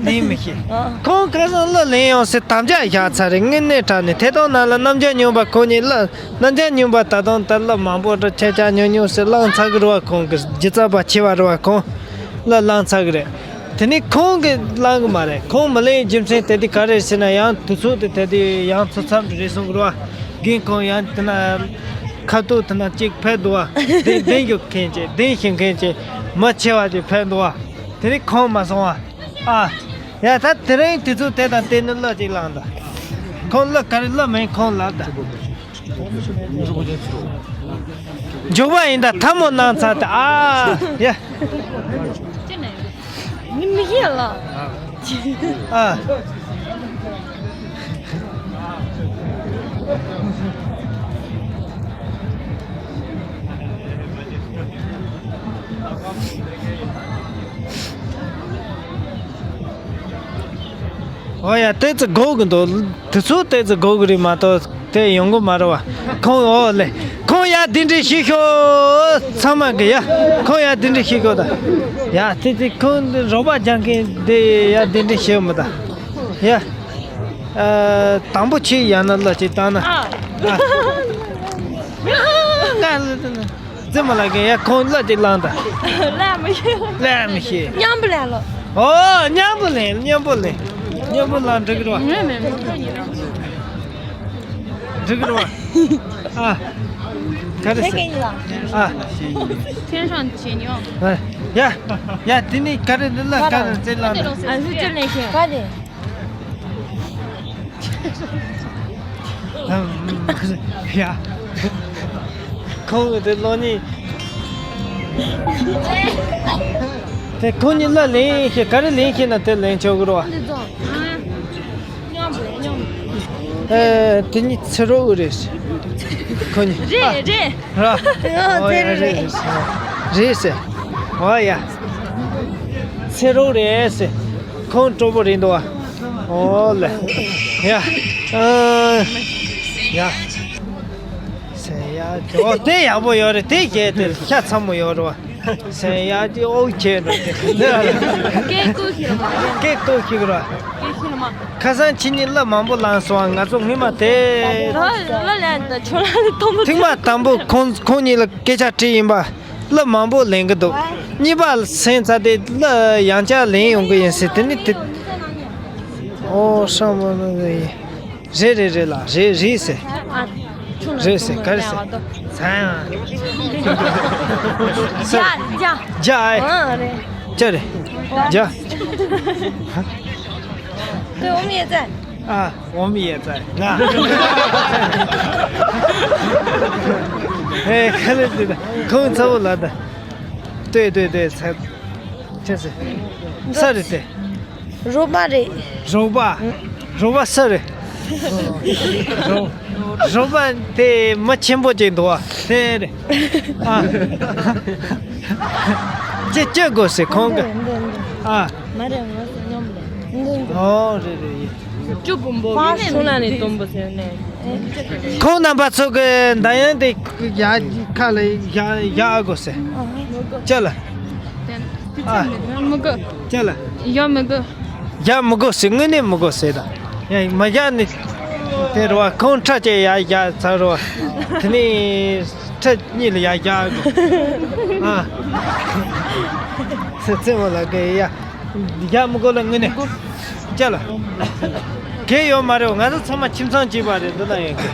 འདི་མི་ཤེས། ཨ། ཁོང་ཁ་སང་གླུ་ལེན་ཡོང་སའི་དམ་བཅའ་བཞག་ཚར་རེད། དངོས་གནས་དྲང་གནས་ཐད་གཏོང་ནང་ལ་རྣམ་འགྱུར་སྙོམས་པ་ཁོང་གཉིས་གླུ་རྣམ་འགྱུར་སྙོམས་པ་ད་དུང་ད་གླུ་མང་པོ་འགྲོ་ཁྱེད་ཅག་ཉུང་ཉུང་ཟེར་བླངས་ཚར་གི་རེད་བ། ཁོང་གི་སྒྱུ་རྩལ་པ་ཆེ་བ་རེད་བ། ཁོང་གླུ་བླངས་ཚར་གི་རེད། དེ་ནས་ཁོང་གིས་བླངས་གི་མ་རེད། ཁོང་མི་ལེན་རྒྱུ་མཚན་དེ་དུས་ག་རེ་ཟེར་ན། ཡང་དུས་ཚོད་དེ་དེ་དུས་ཡང་ཚོ་མཚམས་རེད་སོང་གི་རེད་བ། རྒན་ཁོང་ཡང་དེ་ན་ཁ་ཐུག་དེ་ན་གཅིག་ཕེབས་འདུག་བ། གདན་གདན་ཞུ་མཁན་གྱི་གདན་ཞུ་མཁན་གྱི་མི་ཆེ་བ་དེ་ཕེབས་འདུག་བ། དེ་ནས་ཁོང་མ་སོང་བ། ཨ། ཡ་ད་དེ་རིང་དུས་ཚོད་དེ་དང་བསྟུན་ནས་གླུ་ཅིག་བླངས་དང་། ཁོང་གླུ་ག་རེ་གླུ་མིན་ཁོང་ལབ་དང་། མགྱོགས་པ་ཡིན་ད་ཐལ་མོ་གནང་ཚར་ད། ཨ་ཡ། མི་མི་ཡ་ལ། ཨ། ཨོ་ཡ། ཏོག་ཙམ་འགོར་གི་འདུག་དུས་ཚོད་ཏོག་ཙམ་འགོར་གི་རེད་མ་གཏོགས་དེ་ཡོང་གི་མ་རེད་བ། ཁོང་ཨོ་ལེ། ཁོང་ཡ་གདན་འདྲེན་ཞུས་ཤོག་ཚང་མ་གི་ཡ། ཁོང་ཡ་གདན་འདྲེན་ཞུས་ཤོག་ད། ཡ་དེ་དེ་ཁོང་རོགས་པ་རྒྱག་མཁན་དེ་ཡ་གདན་འདྲེན་ཞུས་མི་ད། ཡ། ཨ། དང་པོ་ཆེ་ཡ་ན་གླུ་ཅིག་བཏང་ན། ཨ། ང་ལ་ཙི་མ་ལ་གན་ཡ་ཁོང་གླུ་ཅིག་བླངས་ད། ལ་མི་ཤེས། ལ་མི་ཤེས། མཉམ་པོ་ལེན་ལོ། ཨོ་མཉམ་པོ་ལེན། མཉམ་པོ་ལེན། མཉམ་པོ་ལེན་འགྲིག་རོ། ངས་མེད་མེད། འགྲིག་རོ། ཨ། ག་རེ་ཟེར། ཨ། ཐེན་ཧྲང་བྱེད་མྱོང་། ཨ། ཡ། ཡ་དེ་ནི་ག་རེ་འདི་ལ་ག་རེ་ཙི་ལ་འདི། ཨ་ཧུ་ཅི་ལེན་ཤེས། ག་རེ། ཡ། ཁོང་གི་དེ་ལོ་གཉིས། དེ་ཁོང་གཉིས་ལ་ལེན་ཤེས། ག་རེ་ལེན་ཤེས་ན་དེ་ལེན་ཆོག་གི་རེད་བ། ཨ། ཨེ། དེ་གཉིས་ཚེ་རོགས་རེད། ཁོང་གཉིས། རེད་རེད། ར། ཨོ་ཡ། རེད་རེད། རེད་ཟེར། ཨོ་ཡ། ཚེ་རོགས་རེད་ཟེར། ཁོང་གྲོགས་པོ་རེད་འདུག་བ། ཨོ་ལེ། ཡ། ཨ། ཡ། ཟེར་ཡ། ཨོ་དེ་ཡག་པོ་ཡོད་རེད། དེ་བྱས་ཏེ་ཤ་ཚ་མོ་ཡོད་རེད་བ། ཟེར་ཡ་དེ་ཨོ་ཁྱེད་འགྲོ་དེ། སྐད་ཀོ་ཤི་ར་མ། སྐད་ཀོ་ཤི་ར། སྐད་ཤི་ར་མ། ཁ་སང་ཁྱེད་གཉིས་གླུ་མང་པོ་བླངས་སོང་། ང་ཚོ་སྔོན་མ་དེ། ད་གླུ་ལེན་ད་ཁྱོད་རང་ལ་མཐོང་མ། ཐེངས་མ་དང་པོ་ཁོང་ཁོང་གཉིས་ལ་སྐད་ཆ་དྲིས་ཡིན་པ། གླུ་མང་པོ་ལེན་གི་འདུག་གཉིས་པ་སེམས་ཚ་དེ་གླུ་ཡང་བསྐྱར་ལེན་ཡོང་གི་ཡིན་ཟེར། དེ་ནི་དེ། ཨོ་ཧྲ་མ་ན་གི་ཡིན། རེད་རེད་རེད་ལ། རེད་རེད་ཟེར། རེད་ཟེར། ག་རེ་ཟེར། ཟ་ཡང་། ཟ། རྒྱ། རྒྱ་ཨེ། ཨ་རེད། རྒྱ་རེད། རྒྱ། ཨ། 我们也在。 ཨེ། ག་ལེ་དེ་ད་ཁོང་ཚ་བོ་ལ་ད། ལྟོས་ལྟོས་ལྟོས། ཚ། ཆ་ཟེར། ས་རེད་དེ། རོགས་པ་རེད། རོགས་པ། རོགས་པ་ས་རེད། རོགས། རོགས་པ་དེ་མི་ཆེན་པོ་ཅིག་འདུག་བ། དེ་རེད། ཨ། ཅི་སྐྱོ་དགོས་ཟེར་ཁོང་གི། འདི་འདི། ཨ། མ་རེད། ང་ཚོ་མཉམ་རེད། འདི་འདི། ཨོ་རེད་རེད་ཡིན། ཅུ་བུམ་པོ་ཕ་ཤུ་ན་ནས་སྟོན་པོ་ཟེར་ནས། ཁོང་རྣམ་པ་ཚོ་གི་འདི་ཡང་དེ་ཡ་ཁ་ལ་ཡ་ཡ་དགོས་ཟེར། ཅི་ལ། ཨ། མི་དགོས། ཅི་ལ། ཡ་མི་དགོས། ཡ་མི་དགོས་ཟེར། དངོས་གནས་མི་དགོས་ཟེར་ད། ཡ་མ་ཡ་ནི། དེ་རུ་བ་ཁོང་ཁྲ་ཅེ་ཡ་ཡ་ཚ་རུ་བ། དེ་ནས་ཁྲ་གཉིས་ལ་ཡ་ཡ་དགོས། ཨ། ཚེ་ཚེ་མོ་ལ་གི་ཡ། ཡ་མི་དགོས་ལ་དངོས་གནས། ཅི་ལ། གལ་ཡོད་མ་རེད། ང་ཚོ་ཚང་མ་ཁྱིམ་ཚང་གཅིག་པ་རེད། འདི་ལ་ཡོད་གི།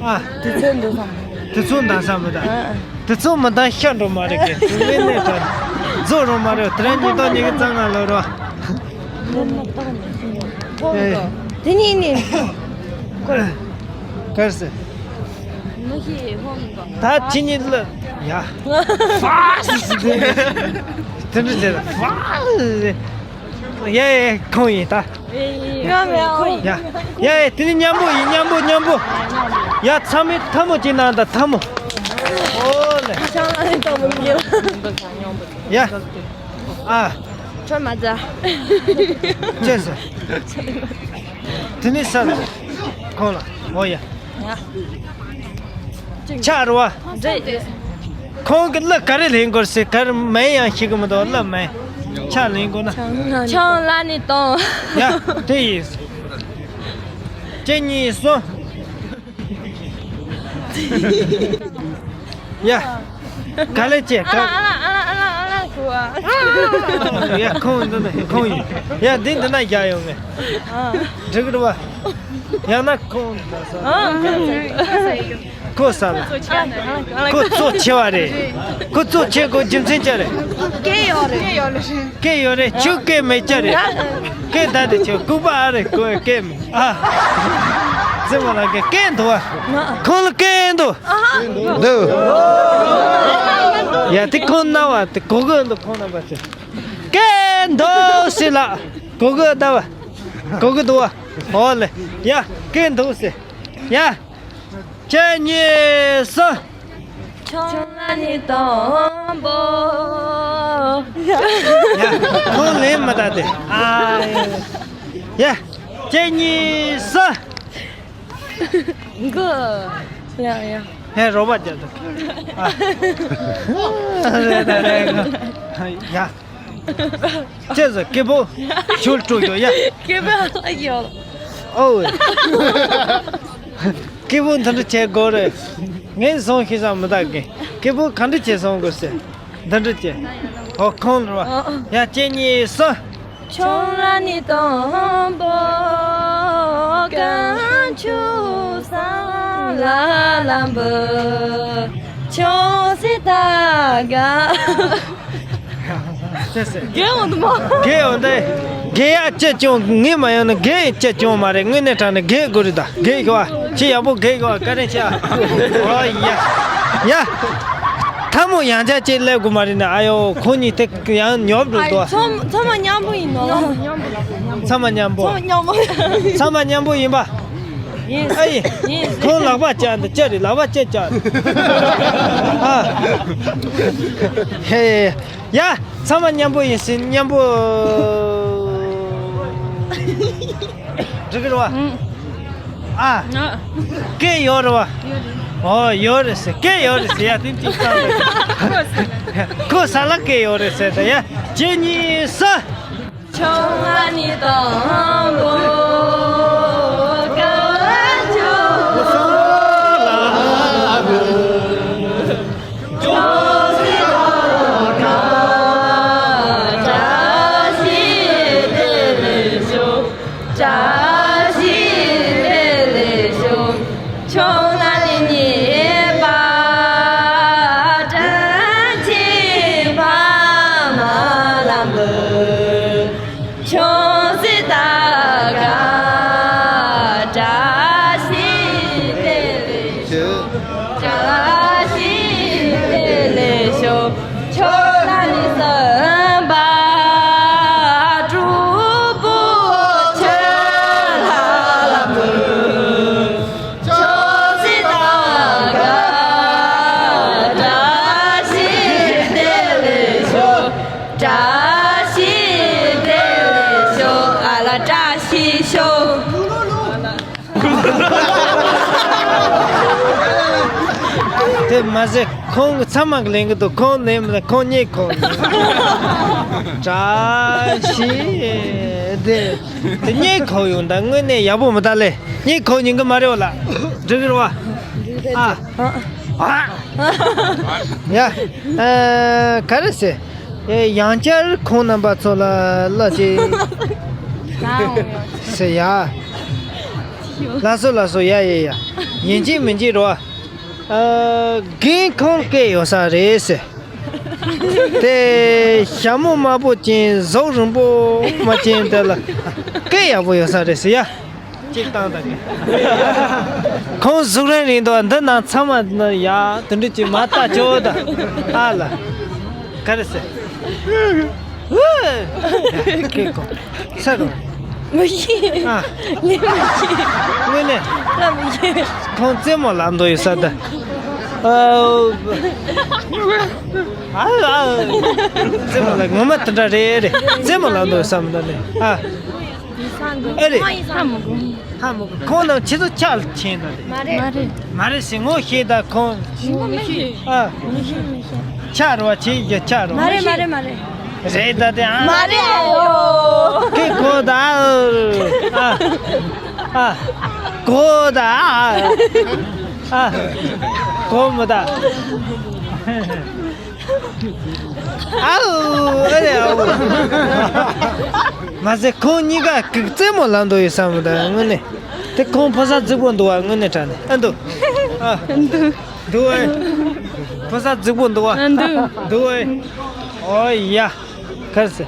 ཨ། དུས་ཚོད་འདུག་སམ། དུས་ཚོད་འདང་ས་མི་འདང་། ཨ། དུས་ཚོད་མི་འདང་ཤ་འགྲོ་མ་རེད་གི། དངོས་གནས་དྲང་། རྫོགས་རོ་མ་རེད། དེ་རིང་ཉིས་སྟོང་ཉི་ཤུ་རྩ་ལྔ་ལོ་རོ། ཨེ། དེ་གཉིས་ནི། གར་སེ། མི་ཤེས་ཧོང་གོ། ད་ཁྱེད་གཉིས་ལ། ཡ། ཧྥ་སི་སི་དེ། དེ་འདྲ་བྱས་ལ། ཧྥ་སི་སི། ཡ་ཡ་ཁོང་ཡིན་ད། ཡ་ཡ་དེ་ནི་མཉམ་པོ་ཡིན། མཉམ་པོ་མཉམ་པོ། ཡ་ཚང་མས་ཐལ་མོ་ཅིག་གནང་ད་ཐལ་མོ། ཨོ་ལེ། ཡ། ཨ། ཁྱོད་མ་ཛ། ཅེས་ཟེར། དེ་ནི་ས་ལ། ཁོང་ལ། ཨོ་ཡ། ཆ་རུ་བ། ཁོང་གི་གླུ་ག་རེ་ལེན་དགོས་ཟེར། ག་རེ་མིན་ཡང་ཤེས་གི་མི་འདུག་གླུ་མིན། ཆ། ལེན་དགོས་ན། ཆང་ལ་ནི་དང་། ཡ། དེ་ཡིན། གཅིག་གཉིས་གསུམ། ཡ། ག་ལེ་ཅེ་ག་ཨ་ལ་ཨ་ལ་ཨ་ལ་ཨ་ལ་གོ་ཨ། ཡ། ཁོང་འདི་ན་ཁོང་ཡིན། ཡ། འདི་འདི་ན་རྒྱག་ཡོང་ངས། འགྲིག་གི་རེད་བ། ཡང་ན་ཁོང་འདི་ན་ས། ཨ། ཁོ་ས་ལ། ཁོ་གཙོ་ཆེ་བ་རེད། ཁོ་གཙོ་ཆེ། ཁོ་རྒྱུ་མཚན་ཅི་རེད། སྐད་ཡོད་རེད། སྐད་ཡོད་རེད། ཁྱོད་སྐད་མེད་ཅི་རེད། སྐད་ད་དེ་ཁྱོད་ལྐུགས་པ་ཨ་རེད། ཁོ་སྐད་མེད་ཨ། རྩེད་མོ་ལ་སྐད་སྐད་འདུག་བ། ཁོང་ལ་སྐད་འདུག་འདུག་ཡ། དེ་ཁོང་རྣ་བ་དེ་གོ་གི་འདུག་ཁོང་རྣམ་པ་ཚོས་སྐད་འདུག་ཟེར་ལ། གོ་གི་ད་བ། གོ་གི་འདུག་བ། ཨོ་ལེ། ཡ། སྐད་འདུག་ཟེར། ཡ། གཅིག་གཉིས་གསུམ། ཆང་ལ་ནི་དང་པོ། ཡ། ཁོང་ལེན་མི་ད་དེ། ཨ། ཡ། གཅིག་གཉིས་གསུམ། གུ། ཡ་ཡ། ཧེ། རོགས་པ་རྒྱབ་དང་། ཨ། རེད་ད་རེད། ཡ། ཅེས་སྐད་པོ་ཞུ་སྤྲོ་ཡོད་ཡ། སྐད་པོ་ཡོད། ཨོ། སྐད་པོ་འདི་འདྲ་བྱེད་དགོས་རེད། ངས་སོང་ཤེས་ས་མི་ད་གི། སྐད་པོ་ག་འདྲ་བྱེད་སོང་དགོས་ཟེར། འདི་འདྲ་བྱེད། ཨོ། ཁོང་རེད་བ། ཡ། གཅིག་གཉིས་གསུམ། ཆང་ལ་ནི་དང་པོ། དཀོན་མཆོག་གསང་སྔགས་ལམ་བུ། ཆོས་སྲིད་ད་ག་རྒན་འོང་དུ་མ། རྒན་འོང་དེ། རྒན་ཡ་ཅི་བྱུང་ངས་མ་ཡོང་ན་རྒན་ཡི་ཅི་བྱུང་མ་རེད། དངོས་གནས་དྲང་ནས་རྒན་དགོས་རེད་ད། རྒན་ཤོག་ཨ། ཁྱེད་ཡག་པོ་རྒན་ཤོག་ཨ། བཀའ་དྲིན་ཆེ་ཨ། ཨོ་ཡ། ཡ། ཐལ་མོ་ཡང་བསྐྱར་ཅིག་སླེབས་དགོས་མ་རེད་ན། ཨ་ཡོ། ཁོ་གཉིས་དེ་ཡང་ཉོབ་འགྲོ་འདུག་ཨ། ཚང་མ་མཉམ་པོ་ཡིན་ནོ། ཚང་མ་མཉམ་པོ། ཚང་མ་མཉམ་པོ། ཚང་མ་མཉམ་པོ་ཡིན་པ། ཡིན། ཨ་ཡིན། ཡིན། ཁོང་ལག་པ་བཅག་འདི་ཅི་རེད། ལག་པ་ཅི་བཅག་ཨ། ཧེ། ཡ། ཚང་མ་མཉམ་པོ་ཡིན་ཟིན་མཉམ་པོ། འགྲིག་གི་རེད་བ། ཨ། སྐད་ཡོད་རེད་བ། ཨོ། ཡོད་རེད་ཟེར། སྐད་ཡོད་རེད་ཟེར་ཡ། དེ་གཅིག་བཏང་། ཁོ་ས་ལ་སྐད་ཡོད་རེད་ཟེར་ད་ཡ། གཅིག་གཉིས་གསུམ། ཆང་ལ་ནི་དང་པོ། དཀོན་མཆོག་གསང་སྔགས་ལམ་བུ། ཆོས་སྲིད་ད་ག་བཀྲ་ཤིས་བདེ་ལེགས་ཤོག་བཀྲ་ཤིས་བདེ་ལེགས་ཤོག་ཆང་ལ་ནི་ཉེས་པ། དྲིན་ཆེན་ཕ་མ་ལམ་བུ། ཆོས་སྲིད་ད་ག་བཀྲ་ཤིས་བདེ་ལེགས་ཤོག་བཀྲ་ཤིས་བདེ་ལེགས་ཤོག་ཆོས་ལ་ནི་སེམས་དཔའ་སྤྲུལ་སྐུ་ཆོས་ལྷ་ལམ་བུ། ཆོས་སྲིད་ད་ག་བཀྲ་ཤིས་བདེ་ལེགས་ཤོག་བཀྲ་ཤིས་བདེ་ལེགས་ཤོག་ཨ་ལ་བཀྲ་ཤིས་ཤོག་དེ་མ་ཟད་ཁོང་གི་ཚང་མ་གི་ལེན་གི་འདུག་ཁོང་ལེན་མི་ལེན་ཁོང་གཉིད་ཁོག་བཀྲ་ཤིས་བདེ། དེ་གཉིད་ཁོག་ཡོང་ད་དངོས་གནས་ཡག་པོ་མི་ད་ལེ། གཉིད་ཁོག་ཉིན་གི་མ་རེད་བ་ལ། འགྲིག་གི་རེད་བ། ཨ། ཨ། ཡ། ཨ། ག་རེ་ཟེར། ཨེ། ཡང་བསྐྱར་ཁོང་རྣམ་པ་ཚོ་ལ་བླ་ཅིག་ཟེར་ཡ། ལགས་སོ་ལགས་སོ། ཡ་ཡ་ཡ། ཡིན་གཅིག་མིན་གཅིག་རོ། ཨ། རྒན་ཁོང་སྐད་ཡོད་ས་རེད་ཟེར། དེ་ཞྭ་མོ་དམར་པོ་ཅན་གཟུགས་རིང་པོ་མ་ཅན་དེ་ལ་སྐད་ཡག་པོ་ཡོད་ས་རེད་ཟེར་ཡ། གཅིག་བཏང་ད་གི། ཁོང་གཟུགས་རིང་རིང་འདུག་འདི་ནང་ཚང་མ་ནི་ཡ་དེ་འདྲ་ཅིག་མ་ལྟ་ཅོ་ད། ཨ་ལ། ག་རེ་ཟེར། ཧུ། ཁེ་ཁོ། ས་རུ། མི་ཤེས། ཨ། ལས་མི་ཤེས། དངོས་གནས། ལ་མི་ཤེས། ཁོང་རྩེད་མོ་ལ་འདོད་ཡོད་ས་ད། ཨ། ཨ། ཨ། རྩེད་མོ་ལ་ངོ་མ་དེ་འདྲ་རེད་རེད། རྩེད་མོ་ལ་འདོད་ཡོད་ས་མི་འདུག་ལེ། ཨ། ཨེ་རེད། ཧ་མི་གོ། ཧ་མི་གོ། ཁོང་རྣམས་ཁྱེད་ཚོ་ཆགས་ལ་ཕྱིན་ད་རེད། མ་རེད། མ་རེད་ཟེར་ངོ་ཤེས་ད་ཁོང་། ངོ་མི་ཤེས། ཨ། ངོ་ཤེས་མི་ཤེས། ཆགས་རེད་བ། ཁྱེད་ཀྱི་ཆགས་རེད་བ། མ་རེད་མ་རེད་མ་རེད། རེད་ད་དེ་ཨ། མ་རེད་ཨ་ཡོ། ཀི་གོ་ད་ཨ། ཨ། གོ་ད་ཨ། ཨ། གོ་མི་ད། ཨའུ། ཨ་རེ་ཨའུ། མ་ཟད་ཁོང་གཉིས་ཀ་གིག་རྩེད་མོ་ལབ་འདོད་ཡོད་བསམ་མི་ད་དངོས་གནས། དེ་ཁོང་ཕོ་གསར་རྫིག་པོ་འདུག་བ། དངོས་གནས་དྲང་གནས་ཨ་འདུག་ཨ། འདུག་འདུག་ཨེ། ཕོ་གསར་རྫིག་པོ་འདུག་བ། ཨ་འདུག་འདུག་ཨེ། ཨོ་ཡ། གར་སེ།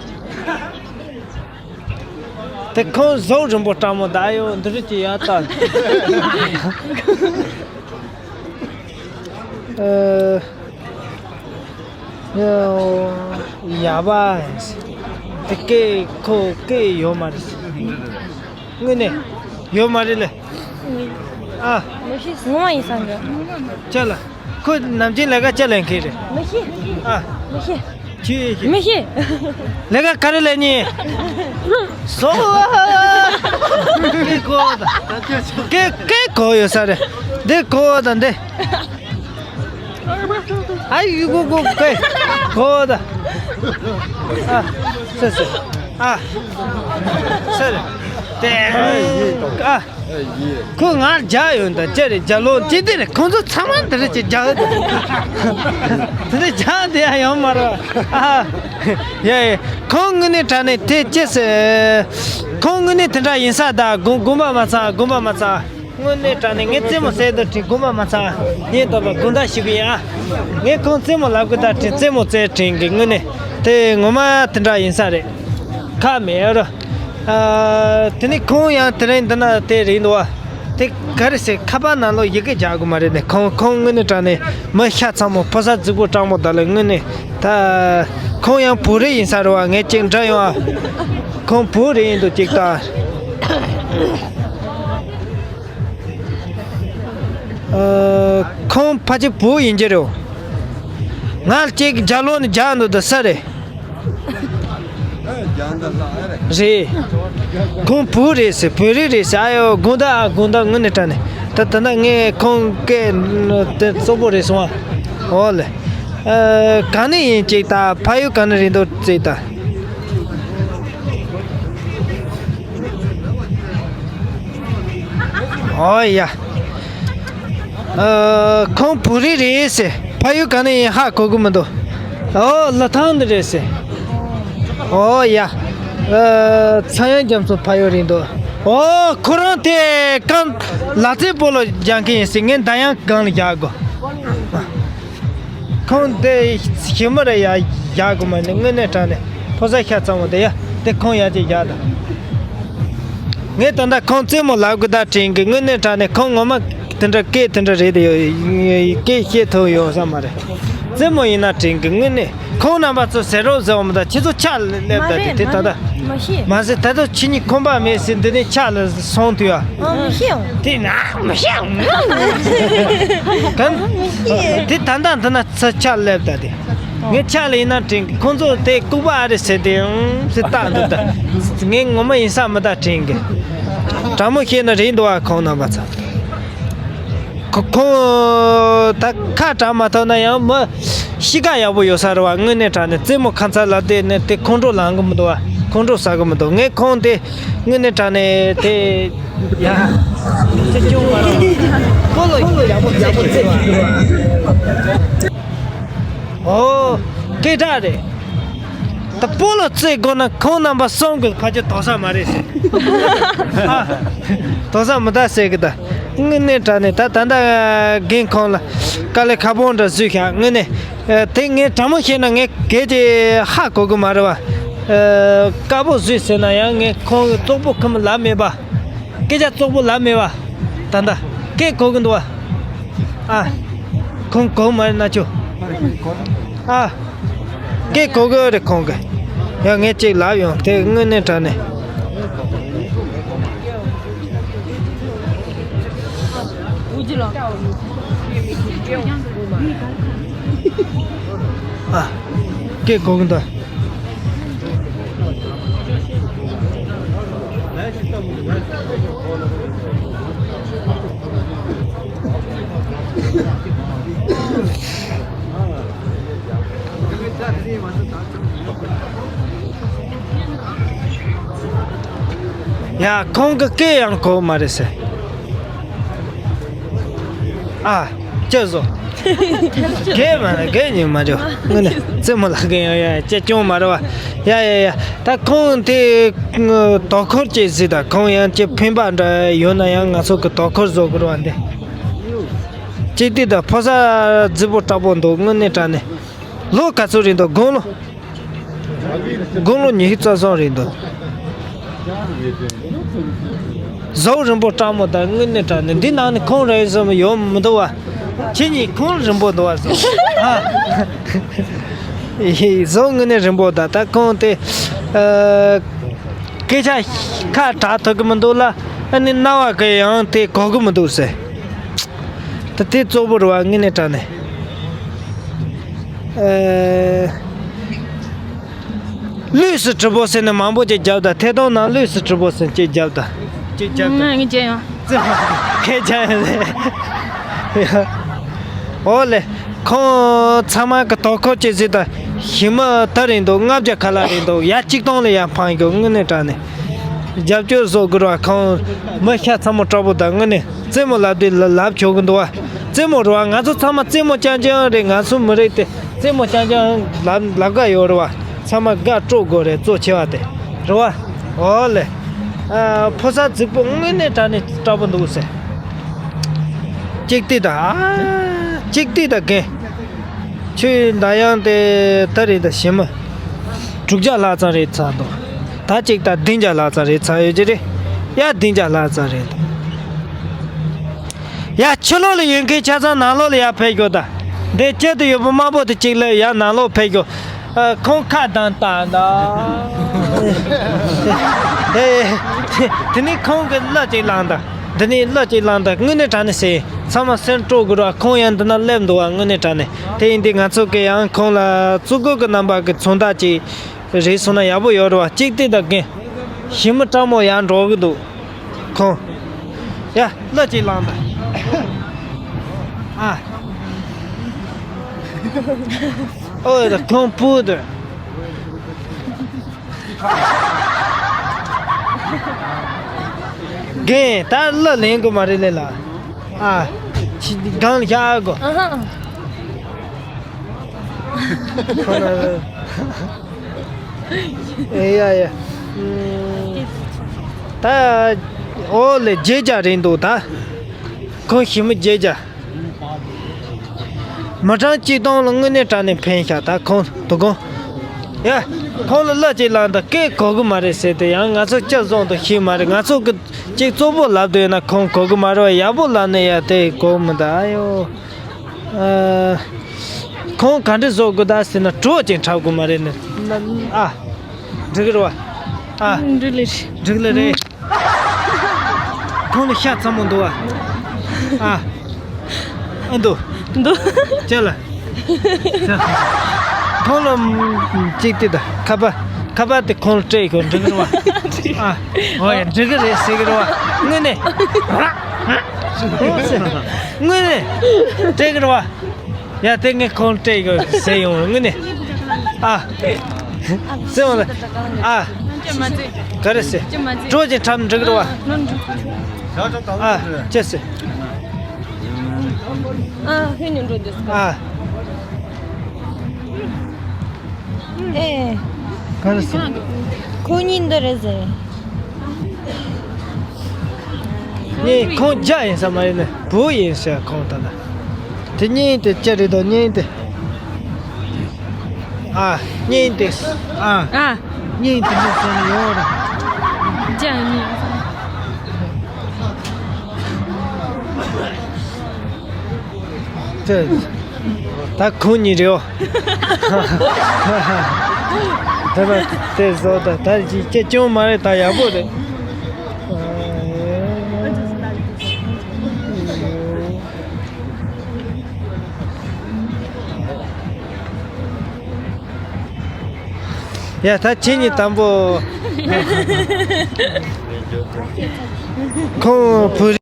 དེ་ཁོང་གཟུགས་རིང་པོ་སྤྲང་མོ་ད་ཡོད་འདི་རིགས་ཀྱི་ཡ་ད། ཨ། ཡ་བ། དེ་སྐད་ཁོ་སྐད་ཡོད་མ་རེད། དངོས་གནས་ཡོད་མ་རེད་ལེ། ཨ། ངོ་མ་ཡིན་བསམ་གི། ཅི་ལ། ཁོ་ནམ་རྒྱུན་ལས་ཀ་ཅི་ལས་མཁན་རེད། མི་ཤེས། ཨ། མི་ཤེས། ཁྱོད་ཤེས། མི་ཤེས། ལས་ཀ་ག་རེ་ལས་ཉེ། སོ། ཀེ་གོ་ད། ཀེ་ཀེ་གོ་ཡོད་ས་རེད། འདི་གོ་ད་འདི། ཨ་ཡུ་གུ་གུ་ཀེ་གོ་ད། ཨ། སེ་སེ། ཨ། སེ་རེད། དེ། ཨ། ཁོ་ང་རྒྱག་ཡོང་ད་ཅི་རེད་རྒྱག་ལོ་ཅི་འདི་རེད། ཁོང་ཚོ་ཚང་མ་འདི་རེད་ཅེས་རྒྱག་ཡོད་ད། དེ་འདྲ་རྒྱག་འདི་ཡང་ཡོང་མ་རེད། ཨ། ཡ་ཡ། ཁོང་དངོས་གནས་དྲང་གནས་དེ་ཅི་ཟེར། ཁོང་དངོས་གནས་དེ་འདྲ་ཡིན་ས་ད་དགོངས་དགོངས་པ་མ་ཚོམ། དགོངས་པ་མ་ཚོམ། དངོས་གནས་དྲང་གནས་ངས་རྩེད་མོ་རྩེ་འདོད་དྲན་དགོངས་པ་མ་ཚོམ། ངས་དོགས་པ་དགོངས་དག་ཞུ་གི་ཡིན་ཨ། ངས་ཁོང་རྩེད་མོ་ལབ་གི་ད་དྲན་རྩེད་མོ་རྩེ་དྲན་གི་དངོས་གནས་དེ་ངོ་མ་དེ་འདྲ་ཡིན་ས་རེད། ཁག་མེད་རོ། ཨ། དེ་ནས་ཁོང་ཡང་དེ་རིང་འདི་ན་དེ་རེད་འདུག་བ། དེ་ག་རེ་ཟེར་ཁ་པར་ནང་ལོགས་ཡི་གེ་རྒྱག་དགོས་མ་རེད་ནས་ཁོང་ཁོང་དངོས་གནས་དྲང་གནས་མི་ཤ་ཚ་མོ་ཕོ་གསར་རྫིག་པོ་སྤྲང་པོ་ད་ལ་དངོས་གནས་ད། ཁོང་ཡང་བོད་རིགས་ཡིན་ས་རེད་བ། ངས་ཅིག་འདྲི་ཡོང་ཨ། ཁོང་བོད་རིགས་ཡིན་འདུག་ཅིག་ད། ཨ། ཁོང་ཕལ་ཆེར་བོད་ཡིན་གྱི་རེད། ང་ཅིག་རྒྱ་ལོ་ནས་རྒྱག་འདུག་ད་ས་རེད། རེད། ཁོང་བོད་རེད་ཟེར། བོད་རིགས་རེད་ཟེར། ཨ་ཡོ་དགོངས་དག་ཨ། དགོངས་དག་དངོས་གནས་དྲང་གནས། ད་ད་ལྟ་ངས་ཁོང་སྐད་དེ་གཙོ་བོ་རེད་སོང་ཨ། འོ་ལེ། ཨ། ག་ནས་ཡིན་ཅིག་ད་ཕ་ཡུལ་ག་ནས་རེད་འདུག་ཅིག་ད། ཨོ་ཡ། ཨ། ཁོང་བོད་རིགས་རེད་ཟེར། ཕ་ཡུལ་ག་ནས་ཡིན་ཧ་གོ་གི་མི་འདུག་ཨོ་ལི་ཐང་འདི་རེད་ཟེར། ཨོ་ཡ། ཨ། ཚངས་དབྱངས་རྒྱ་མཚོ་ཕ་ཡུལ་རེད་འདུག་ཨོ་ཁོ་རང་དེ་གང་ལ་རྩེ་སྤོ་ལོ་རྒྱག་མཁན་ཡིན་ཟེར། ངས་འདི་ཡང་གང་ལ་རྒྱག་དགོས། ཁོང་དེ་ཞི་མོ་རེ་ཡ་ཡག་གི་མ་ནི་དངོས་གནས་དྲང་གནས་ཕོ་གསར་ཤ་ཚ་མོ་དེ་ཡ་དེ་ཁོང་ཡ་ཅིག་ཡག་ད། ངས་ད་ལྟ་ཁོང་རྩེད་མོ་ལབ་གི་ད་དྲན་གི། དངོས་གནས་དྲང་གནས་ཁོང་ངོ་མ་དེ་འདྲ་སྐད་དེ་འདྲ་རེད་དེ་ཡོད། སྐད་བཤད་ཐུབ་ཡོད་ས་མ་རེད། རྩེད་མོ་ཡིན་ན་དྲན་གི་དངོས་གནས། ཁོང་རྣམ་པ་ཚོ་ཟེར་རོགས་ཟེར་བ་མི་ད་ཁྱེད་ཚོ་ཕྱག་སླེབས་ད་དེ་དེ་ད་ལྟ། མ་ཟད་ད་དུང་ཁྱེད་གཉིས་ཁོམ་པ་མེད་ཟེར་འདི་ནས་ཕྱག་ལ་སོང་དུས་ཨ། ཨ་མི་ཤེས་འོང་། དེ་ན་མི་ཤེས་འོང་། གང་། དེ་ད་ལྟ་འདི་ན་ཚ་ཕྱག་སླེབས་ད་དེ། ངས་ཕྱག་ལ་ཡིན་ན་དྲན་གི། ཁོང་ཚོ་དེ་ལྐུགས་པ་ཨ་རེད་ཟེར་དེ་ཨང་ཟེར་བཏགས་འདུག་ད། ངས་ངོ་མ་ཡིན་ས་མི་ད་དྲན་གི། དྲང་མོ་བཤད་ན་རེད་འདུག་ཨ་ཁོང་རྣམ་པ་ཚོ། ཁོ་ཁོང་ད་ཁ་གྲག་མ་ཐུབ་ན་ཡང་མི་གཤིས་ཀ་ཡག་པོ་ཡོད་ས་རེད་བ། དངོས་གནས་དྲང་གནས་རྩེད་མོ་ཁ་མཚར་ལ་བསྡད་ནས་དེ་ཁོང་ཁྲོ་ལངས་གི་མི་འདུག་བ། ཁོང་ཁྲོ་ཟ་གི་མི་འདུག་ངས་ཁོང་དེ་དངོས་གནས་དྲང་གནས་དེ་ཡ་ཅི་སྐྱོ་བ་རེད། ཁོ་ལོ་ཡག་པོ་ཡག་པོ་རྩེད་ཀྱི་རེད་བ། ཨོ། སྐད་གྲགས་རེད། ད་སྤོ་ལོ་རྩེད་དགོས་ན་ཁོང་རྣམ་པ་གསུམ་གི་ཕ་ཆེ་དོག་ས་མ་རེད་ཟེར། ཨ། དོག་ས་མི་ད་ཟེར་གི་ད། དངོས་གནས་དྲང་གནས་ད་ད་ལྟ་རྒན་ཁོང་ལ་དཀའ་ལས་ཁག་པོ་འདྲ་བཟོས་ཤག་དངོས་གནས། ཨ། དེ་ངས་དྲང་མོ་བཤད་ན་ངས་གལ་ཏེ་ཧ་གོ་གི་མ་རེད་བ། ཨ། དཀའ་པོ་བཟོས་ཟེར་ན་ཡང་ངས་ཁོང་གི་བཙོག་པོ་ཁུམ་ལབ་མེད་པ། སྐད་ཆ་བཙོག་པོ་ལབ་མེད་བ། ད་ལྟ་སྐད་གོ་གི་འདུག་བ། ཨ། ཁོང་གོ་མ་རེད་ན་ཆོ། ཨ། སྐད་གོ་གི་རེད་ཁོང་གི། ཡང་ངས་ཅིག་ལབ་ཡོང་དེ་དངོས་གནས་དྲང་གནས། ཨ། སྐད་གོ་གི་འདུག་ཡ། ཁོང་གི་སྐད་ཡང་གོ་མ་རེད་ཟེར། ཨ། ཅི་བཟོ། རྒན་མ་རེད། རྒན་ཉིད་མ་རེད། དངོས་གནས་རྩེད་མོ་ལགས་རྒན་ཡང་ཡ་ཅི་ཅུང་མ་རེད་བ། ཡ་ཡ་ཡ། ད་ཁོང་དེ་དོ་ཁུར་ཅིག་གཟིགས། ད་ཁོང་ཡང་ཅི་ཕན་པ་འདྲ་ཡོད་ན་ཡང་ང་ཚོ་གི་དོ་ཁུར་བཟོ་དགོས་རེད་བ། འདི་གཅིག་དེ་ད་ཕོ་གསར་རྫིག་པོ་དྲག་པོ་འདུག་དངོས་གནས་དྲང་གནས། ལོ་ག་ཚོད་རེད་འདུག་དགུང་ལོ། དགུང་ལོ་ཉི་ཤུ་རྩ་གསུམ་རེད་འདུག་གཟུགས་རིང་པོ་སྤྲང་མོ་དང་། དངོས་གནས་དྲང་གནས་འདི་ནང་ནས་ཁོང་རེད་བསམ་ཡོང་མི་འདུག་བ། ཁྱེད་གཉིས་ཁོང་རིང་པོ་འདུག་བ་བསམ། ཨ། གཟུགས་དངོས་གནས་རིང་པོ་དང་། ད་ཁོང་དེ། ཨ། སྐད་ཆ་ཁ་གྲག་ཐུབ་ཀྱི་མི་འདུག་ལ། ཨ་ནི་རྣ་བ་གི་ཡང་དེ་གོ་གི་མི་འདུག་ཟེར། ད་དེ་གཙོ་བོ་རེད་བ། དངོས་གནས་དྲང་གནས། ཨ། ལུས་སུ་གྲུབ་པོ་ཟེར་ནས་མང་པོ་ཅིག་རྒྱབ་དང་། ཐད་གཏོང་ནང་ལུས་སུ་གྲུབ་པོ་ཟེར་ཅིག་རྒྱབ་དང་། ཅིག་རྒྱབ་དང་། ངས་ཅི་ཡང་། ཁྱེད་ཅག་ཡང་ལས། འོ་ལེ། ཁོང་ཚང་མ་གི་དོ་ཁུར་ཅིག་གཟིགས་དང་། ཞི་མི་ད་རེད་འདུག་ལྔ་བརྒྱ་ཁ་ལག་རེད་འདུག་ཡ་གཅིག་སྟོང་ལ་ཡ་འཕངས་ཡོད། དངོས་གནས་དྲང་གནས། རྒྱབ་སྐྱོར་བཟོ་དགོས་ར། ཁོང་མི་ཤ་ཚ་མོ་དྲག་པོ་དང་། དངོས་གནས་རྩེད་མོ་ལབ་དུས་ལ་ལབ་ཆོག་གི་འདུག་བ། རྩེད་མོ་རེད་བ། ང་ཚོ་ཚང་མ་རྩེད་མོ་རྐྱང་རྐྱང་རེད། ང་ཚོ་མི་རིགས་དེ་རྩེད་མོ་རྐྱང་རྐྱང་ལབ་ལབ་ག་ཡོད་རེད་བ། ཚང་མ་དགའ་སྤྲོ་དགོས་རེད། གཙོ་ཆེ་བ་དེ་རེད་བ། འོ་ལེ། ཨ། ཕོ་གསར་རྫིག་པོ་དངོས་གནས་དྲང་གནས་དྲག་པོ་འདུག་ཟེར། གཅིག་ལྟོས་དང་། ཨ། གཅིག་ལྟོས་དང་རྒན། ཁྱོད་མདའ་ཡང་དེ་ད་རེད། ད་ཞི་མི་དྲུག་བརྒྱ་ལྷག་ཙམ་རེད་ཚར་འདུག་ད་གཅིག་ད་བདུན་བརྒྱ་ལྷག་ཙམ་རེད་ཚར་ཡོད་ཀྱི་རེད། ཡ། བདུན་བརྒྱ་ལྷག་ཙམ་རེད་འདུག་ཡ། ཕྱི་ལོགས་ལ་ཡོད་མཁན་ཆ་ཚང་ནང་ལོགས་ལ་ཡར་ཕེབས་ཤོག་ད། འདི་དཀྱིལ་དུ་ཡོད་པ་དམར་པོ་དེ་གཅིག་ལ་ཡར་ནང་ལོགས་ཕེབས་ཤོག་ཨ། ཁོང་ཁ་གདངས་བཏང་ད། ཨེ། དེ་ནས་ཁོང་གིས་གླུ་ཅིག་བླངས་ད། འདི་ནས་གླུ་ཅིག་བླངས་ད། དངོས་གནས་དྲང་གནས་ཟེར། ཚང་མ་སེམས་སྤྲོ་དགོས་ར། ཁོང་ཡང་འདི་ན་སླེབས་འདུག་བ། དངོས་གནས་དྲང་གནས། དེ་ཡིན་དུས་ང་ཚོ་གིས་ཡང་ཁོང་ལ་བཙུགས་སྒོ་གི་རྣམ་པ་གི་མཚོན་རྟགས་ཅིག་རེག་སོང་ན་ཡག་པོ་ཡོད་རེད་བ། གཅིག་ལྟོས་དང་རྒན། ཞི་མི་སྤྲང་མོ་ཡར་འགྲོ་གི་འདུག་ཁོང་། ཡ། གླུ་ཅིག་བླངས་དང་། ཨ། ཨོ་ཡ། ད་ཁོང་བུ་དེ། རྒན། ད་གླུ་ལེན་དགོས་མ་རེད་ལེ་ལ། ཨ། ཕྱི་སྒང་ལ་བཞག་དགོས། ཨ་ཧ། ཁོ་ན། ཨེ་ཡ་ཡ། ད། འོ་ལེ། བརྗེད་བྱ་རེད་འདུག་ད་ཁོང་ཞི་མི་བརྗེད་བྱ། མི་གྲངས་གཅིག་སྟོང་ལ་དངོས་གནས་དྲང་གནས་ཕན་ཤག་ད་ཁོང་དོ་དགོང་། ཡ། ཁོང་ལ་གླུ་ཅིག་བླངས་ད། སྐད་གོ་གི་མ་རེད་ཟེར་ཏེ། ཡང་ང་ཚོ་ཅི་བཟོ་འདུག་ཤེས་མ་རེད། ང་ཚོ་གི་ཅིག་གཙོ་བོ་ལབ་དུས་ན་ཁོང་གོ་གི་མ་རེད་བ། ཡག་པོ་ལབ་ནས་ཡ་དེ་གོ་མི་འདུག་ཨ་ཡོ། ཨ། ཁོང་ག་འདྲ་བཟོ་དགོས་ད་ཟེར་ན་གྲོགས་ཅིག་འཁྲབ་དགོས་མ་རེད་ནི། ཨ། འགྲིག་གི་རེད་བ། ཨ། འགྲིག་ལེ་རེད། འགྲིག་ལེ་རེད། ཁོང་ལ་ཤ་ཚ་མོ་འདུག་བ། ཨ། ཨ་འདུག་འདུག་ཅེ་ལ། ཁོང་ལ་གཅིག་ལྟོས་དང་། ཁ་པར། ཁ་པར་དེ་ཁོང་ལ་སྤྲད་ཤོག་འགྲིག་གི་རེད་བ། ཨ། འོ་ཡ། འགྲིག་གི་རེད་ཟེར་གི་རེད་བ། དངོས་གནས། དངོས་གནས། སྤྲད་གི་རེད་བ། ཡ། དེ་ངས་ཁོང་སྤྲད་ཡོད་ཟེར་ཡོང་། དངོས་གནས། ཨ། ཟེར་ཡོང་ལ། ཨ། ག་རེ་ཟེར། གྲོགས་ཅིག་འཁྲབ་འགྲིག་རེད་བ། ཨ། ཅི་ཟེར། ཨ། ག་རེ་ཟེར། ཁོ་གཉིས་འདི་རེད་ཟེར། ངས་ཁོང་རྒྱ་ཡིན་ས་མ་ཡིན་ནི། བུ་ཡིན་ཟེར་ཁོང་ད་ལ། དེ་གཉིས་དེ་ཅི་རེད་དོ། གཉིས་དེ། ཨ། གཉིས་དེ། ཨ། ཨ། གཉིས་དེ་འདྲ་ཟེར་ནས་ཡོད་རེད། རྒྱ་གཉིས། དེ། ད་ཁོང་གཉིས་རེད་བ། ད་ལྟ་དེ་བཟོ་ད། ད་ཅི་སྐྱེ་སྐྱོན་མ་རེད། ད་ཡག་པོ་རེད། ཡ། ད་ཁྱེད་གཉིས་དང་པོ། ཁོང་བུ་རིགས།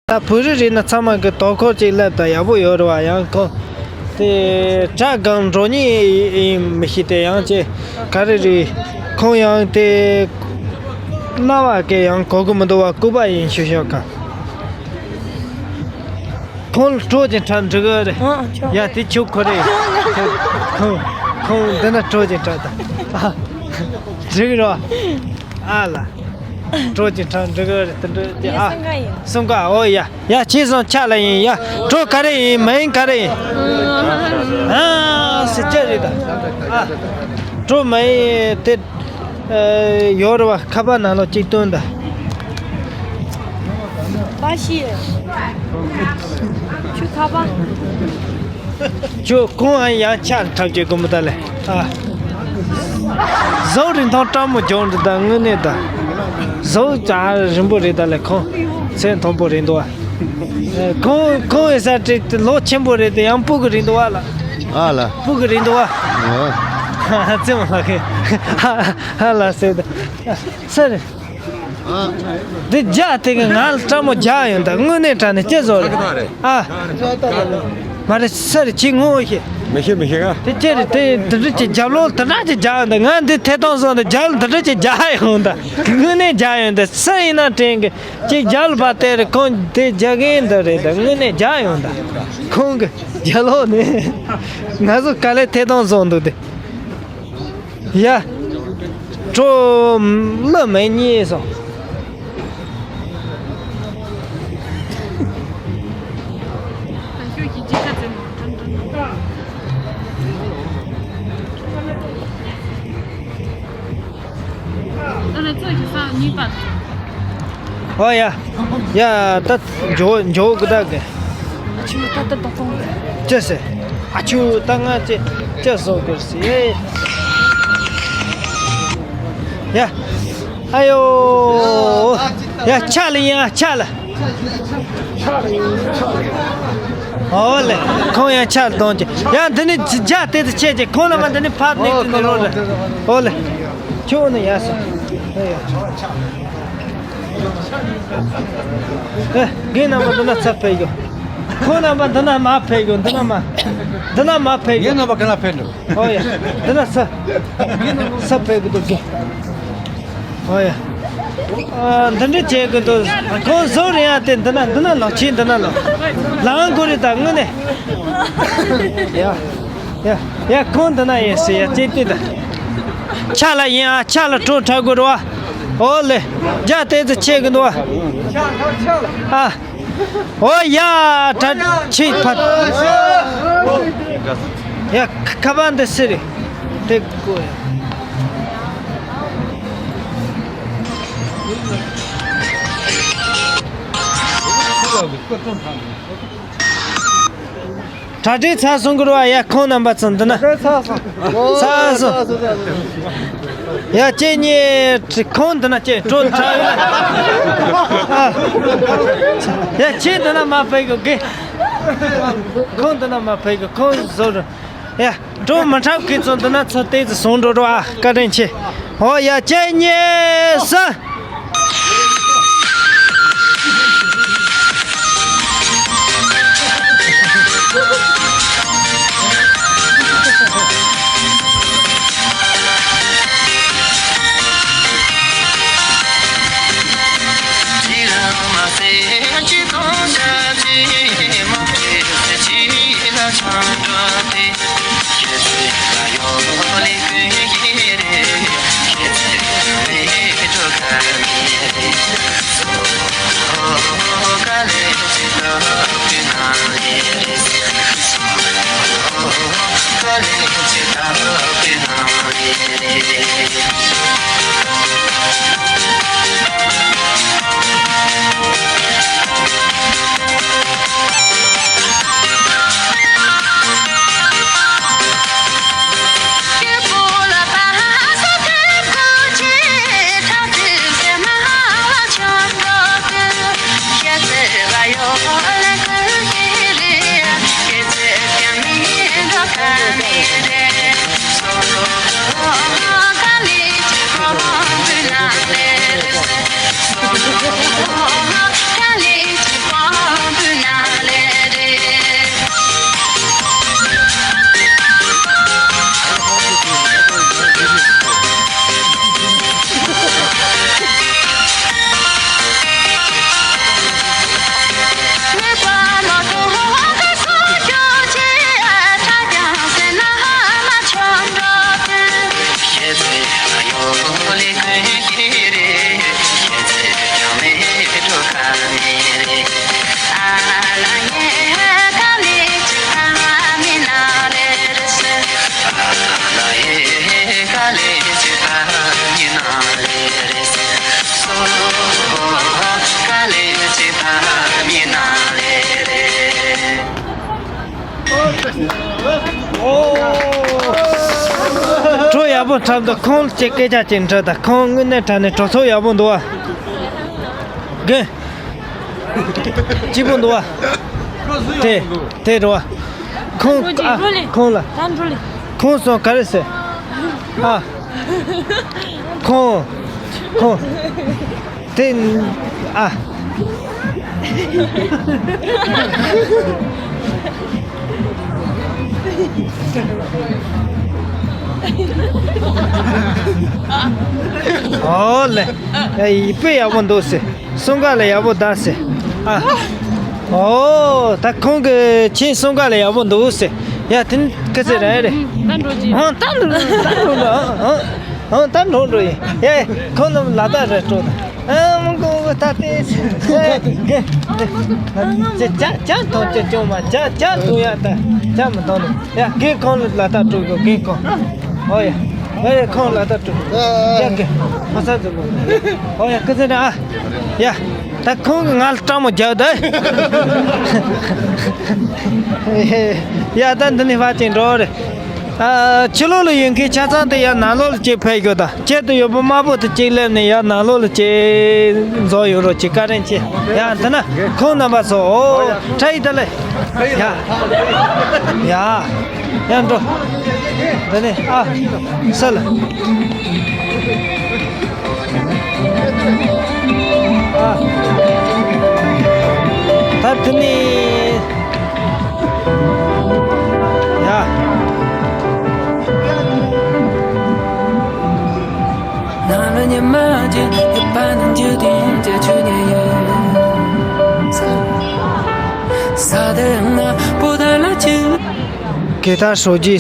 ད་བོད་རིགས་རེད་ན་ཚང་མ་གི་དོ་ཁུར་ཅིག་སླེབས་དང་ཡག་པོ་ཡོད་རེད་བ། ཡང་ཁོང་དེ་དྲ་སྒང་འགྲོ་མཁན་ཡིན་མི་ཤེས་ཏེ། ཡང་ཅེ་ག་རེ་རེད། ཁོང་ཡང་དེ་ རྣ་བ་སྐད་ཡང་གོ་གི་མི་འདུག་བ། སྐུད་པ་ཡིན་ཤོད་ཤོད་ག་ཁོང་ལ་སྤྲོ་ཅིག་འཁྲབ་འགྲིག་གི་རེད། ཨ་ཆོག་ཡ་དེ་ཆོག་ཁོ་རེད། ཁོང་ཁོང་འདི་ན་སྤྲོ་ཅིག་འཁྲབ་དང་། ཨ་འགྲིག་རོ། ཨ་ལ། སྤྲོ་ཅིག་འཁྲབ་འགྲིག་གི་རེད། དེ་འགྲིག་ཅིག་ཨ་སུན་ག་ཡིན། སུན་ག་ཨོ་ཡ། ཡ་ཁྱེད་ཚང་ཆ་ལ་ཡིན། ཡ་སྤྲོ་ག་རེ་ཡིན། མ་ཡིན་ག་རེ་ཡིན། ཨ་སི་ཅི་རེད་ད། ཨ་སྤྲོ་མ་ཡིན་དེ། ཨ་ཡོད་རེད་བ། ཁ་པར་ནང་ལོགས་གཅིག་སྟོན་ད། པ་ཤི། ཁྱོད་ཁ་པར། ཁྱོད་ཁོང་ཨ་ཡང་ཆ་འཁྲབ་ཀྱི་དགོས་མི་ད་ལེ། ཨ། ཟོག་རིན་ཐང་སྤྲང་མོ་སྦྱོང་འདི་དང་དངོས་གནས་དང་། ཟོག་ཙག་རིང་པོ་རེད་ད་ལེ། ཁོང་ཚེ་མཐོན་པོ་རེད་འདུག་བ། ཁོང་ཁོང་ཨེ་ས་ཏྲི་ལོ་ཆེན་པོ་རེད་དེ། ཡང་སྤུ་གུ་རེད་འདུག་བ་ལ། ཨ་ལ། སྤུ་གུ་རེད་འདུག་བ། ཨ། ཙེ་མ་ལ་ཁེ། ཧ་ལ་ཟེར་ད། སེ་རེད། ཨ། དེ་རྒྱ་དེ་གི་ང་ལ་སྤྲང་མོ་རྒྱ་ཡོང་ད། དངོས་གནས་དྲང་ནས་སྐྱེ་བཟོ་རེད། ཨ། མ་རེད་སེ་རེད། ཁྱི་ངོ་ཤེས། མི་ཤེས་མི་ཤེས་ག་དེ་ཅི་རེད། དེ་དེ་འདྲ་ཅིག་རྒྱབ་ལོགས་དེ་འདྲ་ཅིག་རྒྱ་ཡོང་ད། ང་འདི་ཐད་གཏོང་སོང་ད། རྒྱབ་ལ་དེ་འདྲ་ཅིག་རྒྱ་ཡོང་ད། དངོས་གནས་རྒྱ་ཡོང་ད། སུ་ཡིན་ན་དྲན་གི། ཅིག་རྒྱབ་ལ་བ་དེ་རེད། ཁོང་དེ་རྒྱ་གིན་འདི་རེད་ད། དངོས་གནས་རྒྱ་ཡོང་ད། ཁོང་གི་རྒྱབ་ལོགས་ནས་ང་ཚོ་ག་ལེ་ཐད་གཏོང་སོང་འདུག་དེ། ཡ། ཀྲོ། ལ་མེ་ཉེས་སོང་། ཨོ་ཡ། ཡ་ད་འཇོ་འཇོ་གི་ད་གི་ཨ་ཆུ་ད་ད་ད་ཏོང་། ཅི་ཟེར། ཨ་ཆུ་ད་ང་ཅི་ཅི་བཟོ་དགོས་ཟེར། ཡ། ཨ་ཡོ། ཡ་ཆ་ལ་ཡིན། ཨ་ཆ་ལ། ཨོ་ལེ། ཁོང་ཡང་ཆ་ལ་གཏོང་གི། ཡ་འདི་ནི་རྒྱ་དེ་ཚོ་ཆེ་ཆེ། ཁོང་ལ་མ་འདི་ནི་ཕབ་ནས་དེ་ནི་རོ་རེ། ཨོ་ལེ། ཁྱོད་ནི་ཡ་སོ། ཨེ། རྒན་རྣམ་པ་འདི་ན་ཚ་ཕེབས་ཡོད། ཁོང་རྣམ་པ་འདི་ན་མ་ཕེབས་ཡོད། འདི་ན་མ། འདི་ན་མ་ཕེབས་ཡོད། རྒན་རྣམ་པ་ག་ན་ཕེབས་འགྲོ། ཨོ་ཡ། འདི་ན་ཚ། ཚ་ཕེབས་གི་འདུག་རྒན། ཨོ་ཡ། ཨ་འདི་འདྲ་བྱེད་གི་འདུག་ཁོང་བཟོ་རེད་ཡ་དེ། འདི་ན་འདི་ན་ལོ་ཆེ། འདི་ན་ལོ། ལང་གོ་རེད་ད་དངོས་གནས། ཡ། ཡ། ཡ་ཁོང་འདི་ན་ཡིན་ཟེར་ཡ་ཅེ་ཏི་ད། ཆ་ལ་ཡིན། ཨ་ཆ་ལ་ཀྲོ་འཁྲབ་དགོས་རེད་བ། ཨོ་ལེ། རྒྱ་དེ་ཚོ་ཆེ་གི་འདུག་བ། ཨ། ཨོ་ཡ། དྲ་ཆེ་ཕ། ཡ་ཁ་པར་འདི་སུ་རེད། དེ་ཀོ་ཡ། གྲ་སྒྲིག་ཚར་སོང་གི་རེད་བ། ཡ་ཁོང་རྣམ་པ་ཚོ་འདི་ན། གྲ་སྒྲིག་ཚར་སོང་། ཚར་སོང་། ཡ་ཁྱེད་གཉིས་ཁོང་འདི་ན་ཁྱེད་ཀྲོ་འཁྲབ་ཡོད། ཡ་ཁྱེད་འདི་ན་མ་ཕེབས་གི། ཁོང་འདི་ན་མ་ཕེབས་གི། ཁོང་བཟོ་རུ། ཡ། ཀྲོ་མ་འཁྲབ་མཁན་ཚོ་འདི་ན་ཚོ་ཏོག་ཙམ་བཟུང་འགྲོ་རོགས་ཨ། བཀའ་དྲིན་ཆེ། ཨོ་ཡ་ཁྱེད་གཉིས་སུ། འཁྲབ་འདུག་ཁོང་ལ་ཅིག་སྐད་ཆ་ཅིག་འདྲི་དང་། ཁོང་དངོས་གནས་དྲང་གནས་གྲོས་ཚོགས་ཡག་པོ་འདུག་བ། རྒན། སྐྱིད་པོ་འདུག་བ། དེ་དེ་འགྲོ་བ། ཁོང་ཨ་ཁོང་ལ། ཁོང་སོང་ག་རེ་ཟེར། ཨ། ཁོང་། ཁོང་། དེ། ཨ། ཨོ་ལེ། ཨེ་ཡི་དཔེ་ཡག་པོ་འདུག་ཟེར། གསུང་ག་ལ་ཡག་པོ་གདའ་ཟེར། ཨ། ཨོ་ད་ཁོང་གི་ཁྱེད་གསུང་ག་ལ་ཡག་པོ་འདུག་ཟེར། ཡ་དེ་ནི་སྐད་ཆ་རེད་རེད། ད་འགྲོ་རྒྱུ། ཨང་ད་འགྲོ་ད་འགྲོ་འགྲོ་ཨང་། ཨང་ད་འགྲོ་འགྲོ་ཡིན། ཡ་ཁོང་རྣམས་ལ་ད་རེ་སྤྲོ་ད། ཨ་མོ་གོ་གོ་ད་ཏེ་ཅ་ཅ་ཅ་ཐོང་ཅ་ཅོ་མ་ཅ་ཅ་ཐོང་ཡ་ད་ཅ་མི་ཐོང་ནི་ཡ་རྒན་ཁོང་ལ་ལ་ད་སྤྲོ་གོ་རྒན་ཁོང་། ཨོ་ཡ་ཨོ་ཡ་ཁོང་ལ་ད་སྤྲོ་ཡ་རྒན་ཁོ་ས་ཚོ་གོ། ཨོ་ཡ་ཀི་ཟེར་ན་ཨ་ཡ། ད་ཁོང་གི་ང་ལ་སྤྲང་མོ་རྒྱག་ད། ཡ་ད་འདི་ནས་ཕར་ཅིག་འགྲོ་རེད། ཨ། ཕྱི་ལོགས་ལ་ཡོད་མཁན་ཆ་ཚང་དེ་ཡར་ནང་ལོགས་ལ་ཅིག་ཕེབས་ཤོག་དང་། ཁྱེད་དུ་ཡོད་པ་དམར་པོ་དེ་ཅིག་སླེབས་ནས་ཡར་ནང་ལོགས་ལ་ཅིག་འཛོམས་ཡོང་རོགས་ཅིག་བཀའ་དྲིན་ཆེ། ཡ་འདི་ན་ཁོང་རྣམ་པ་ཚོ། ཨོ་ཁྲ་ཡི་ད་ལེ། ཡ་ཡ་ཡ་འགྲོ། འདི་ནས་ཨ་ས་ལ། ཨ། ད་དེ་ནས་ཡ། གེ་ཐར་ཧྲོ་རྗེ།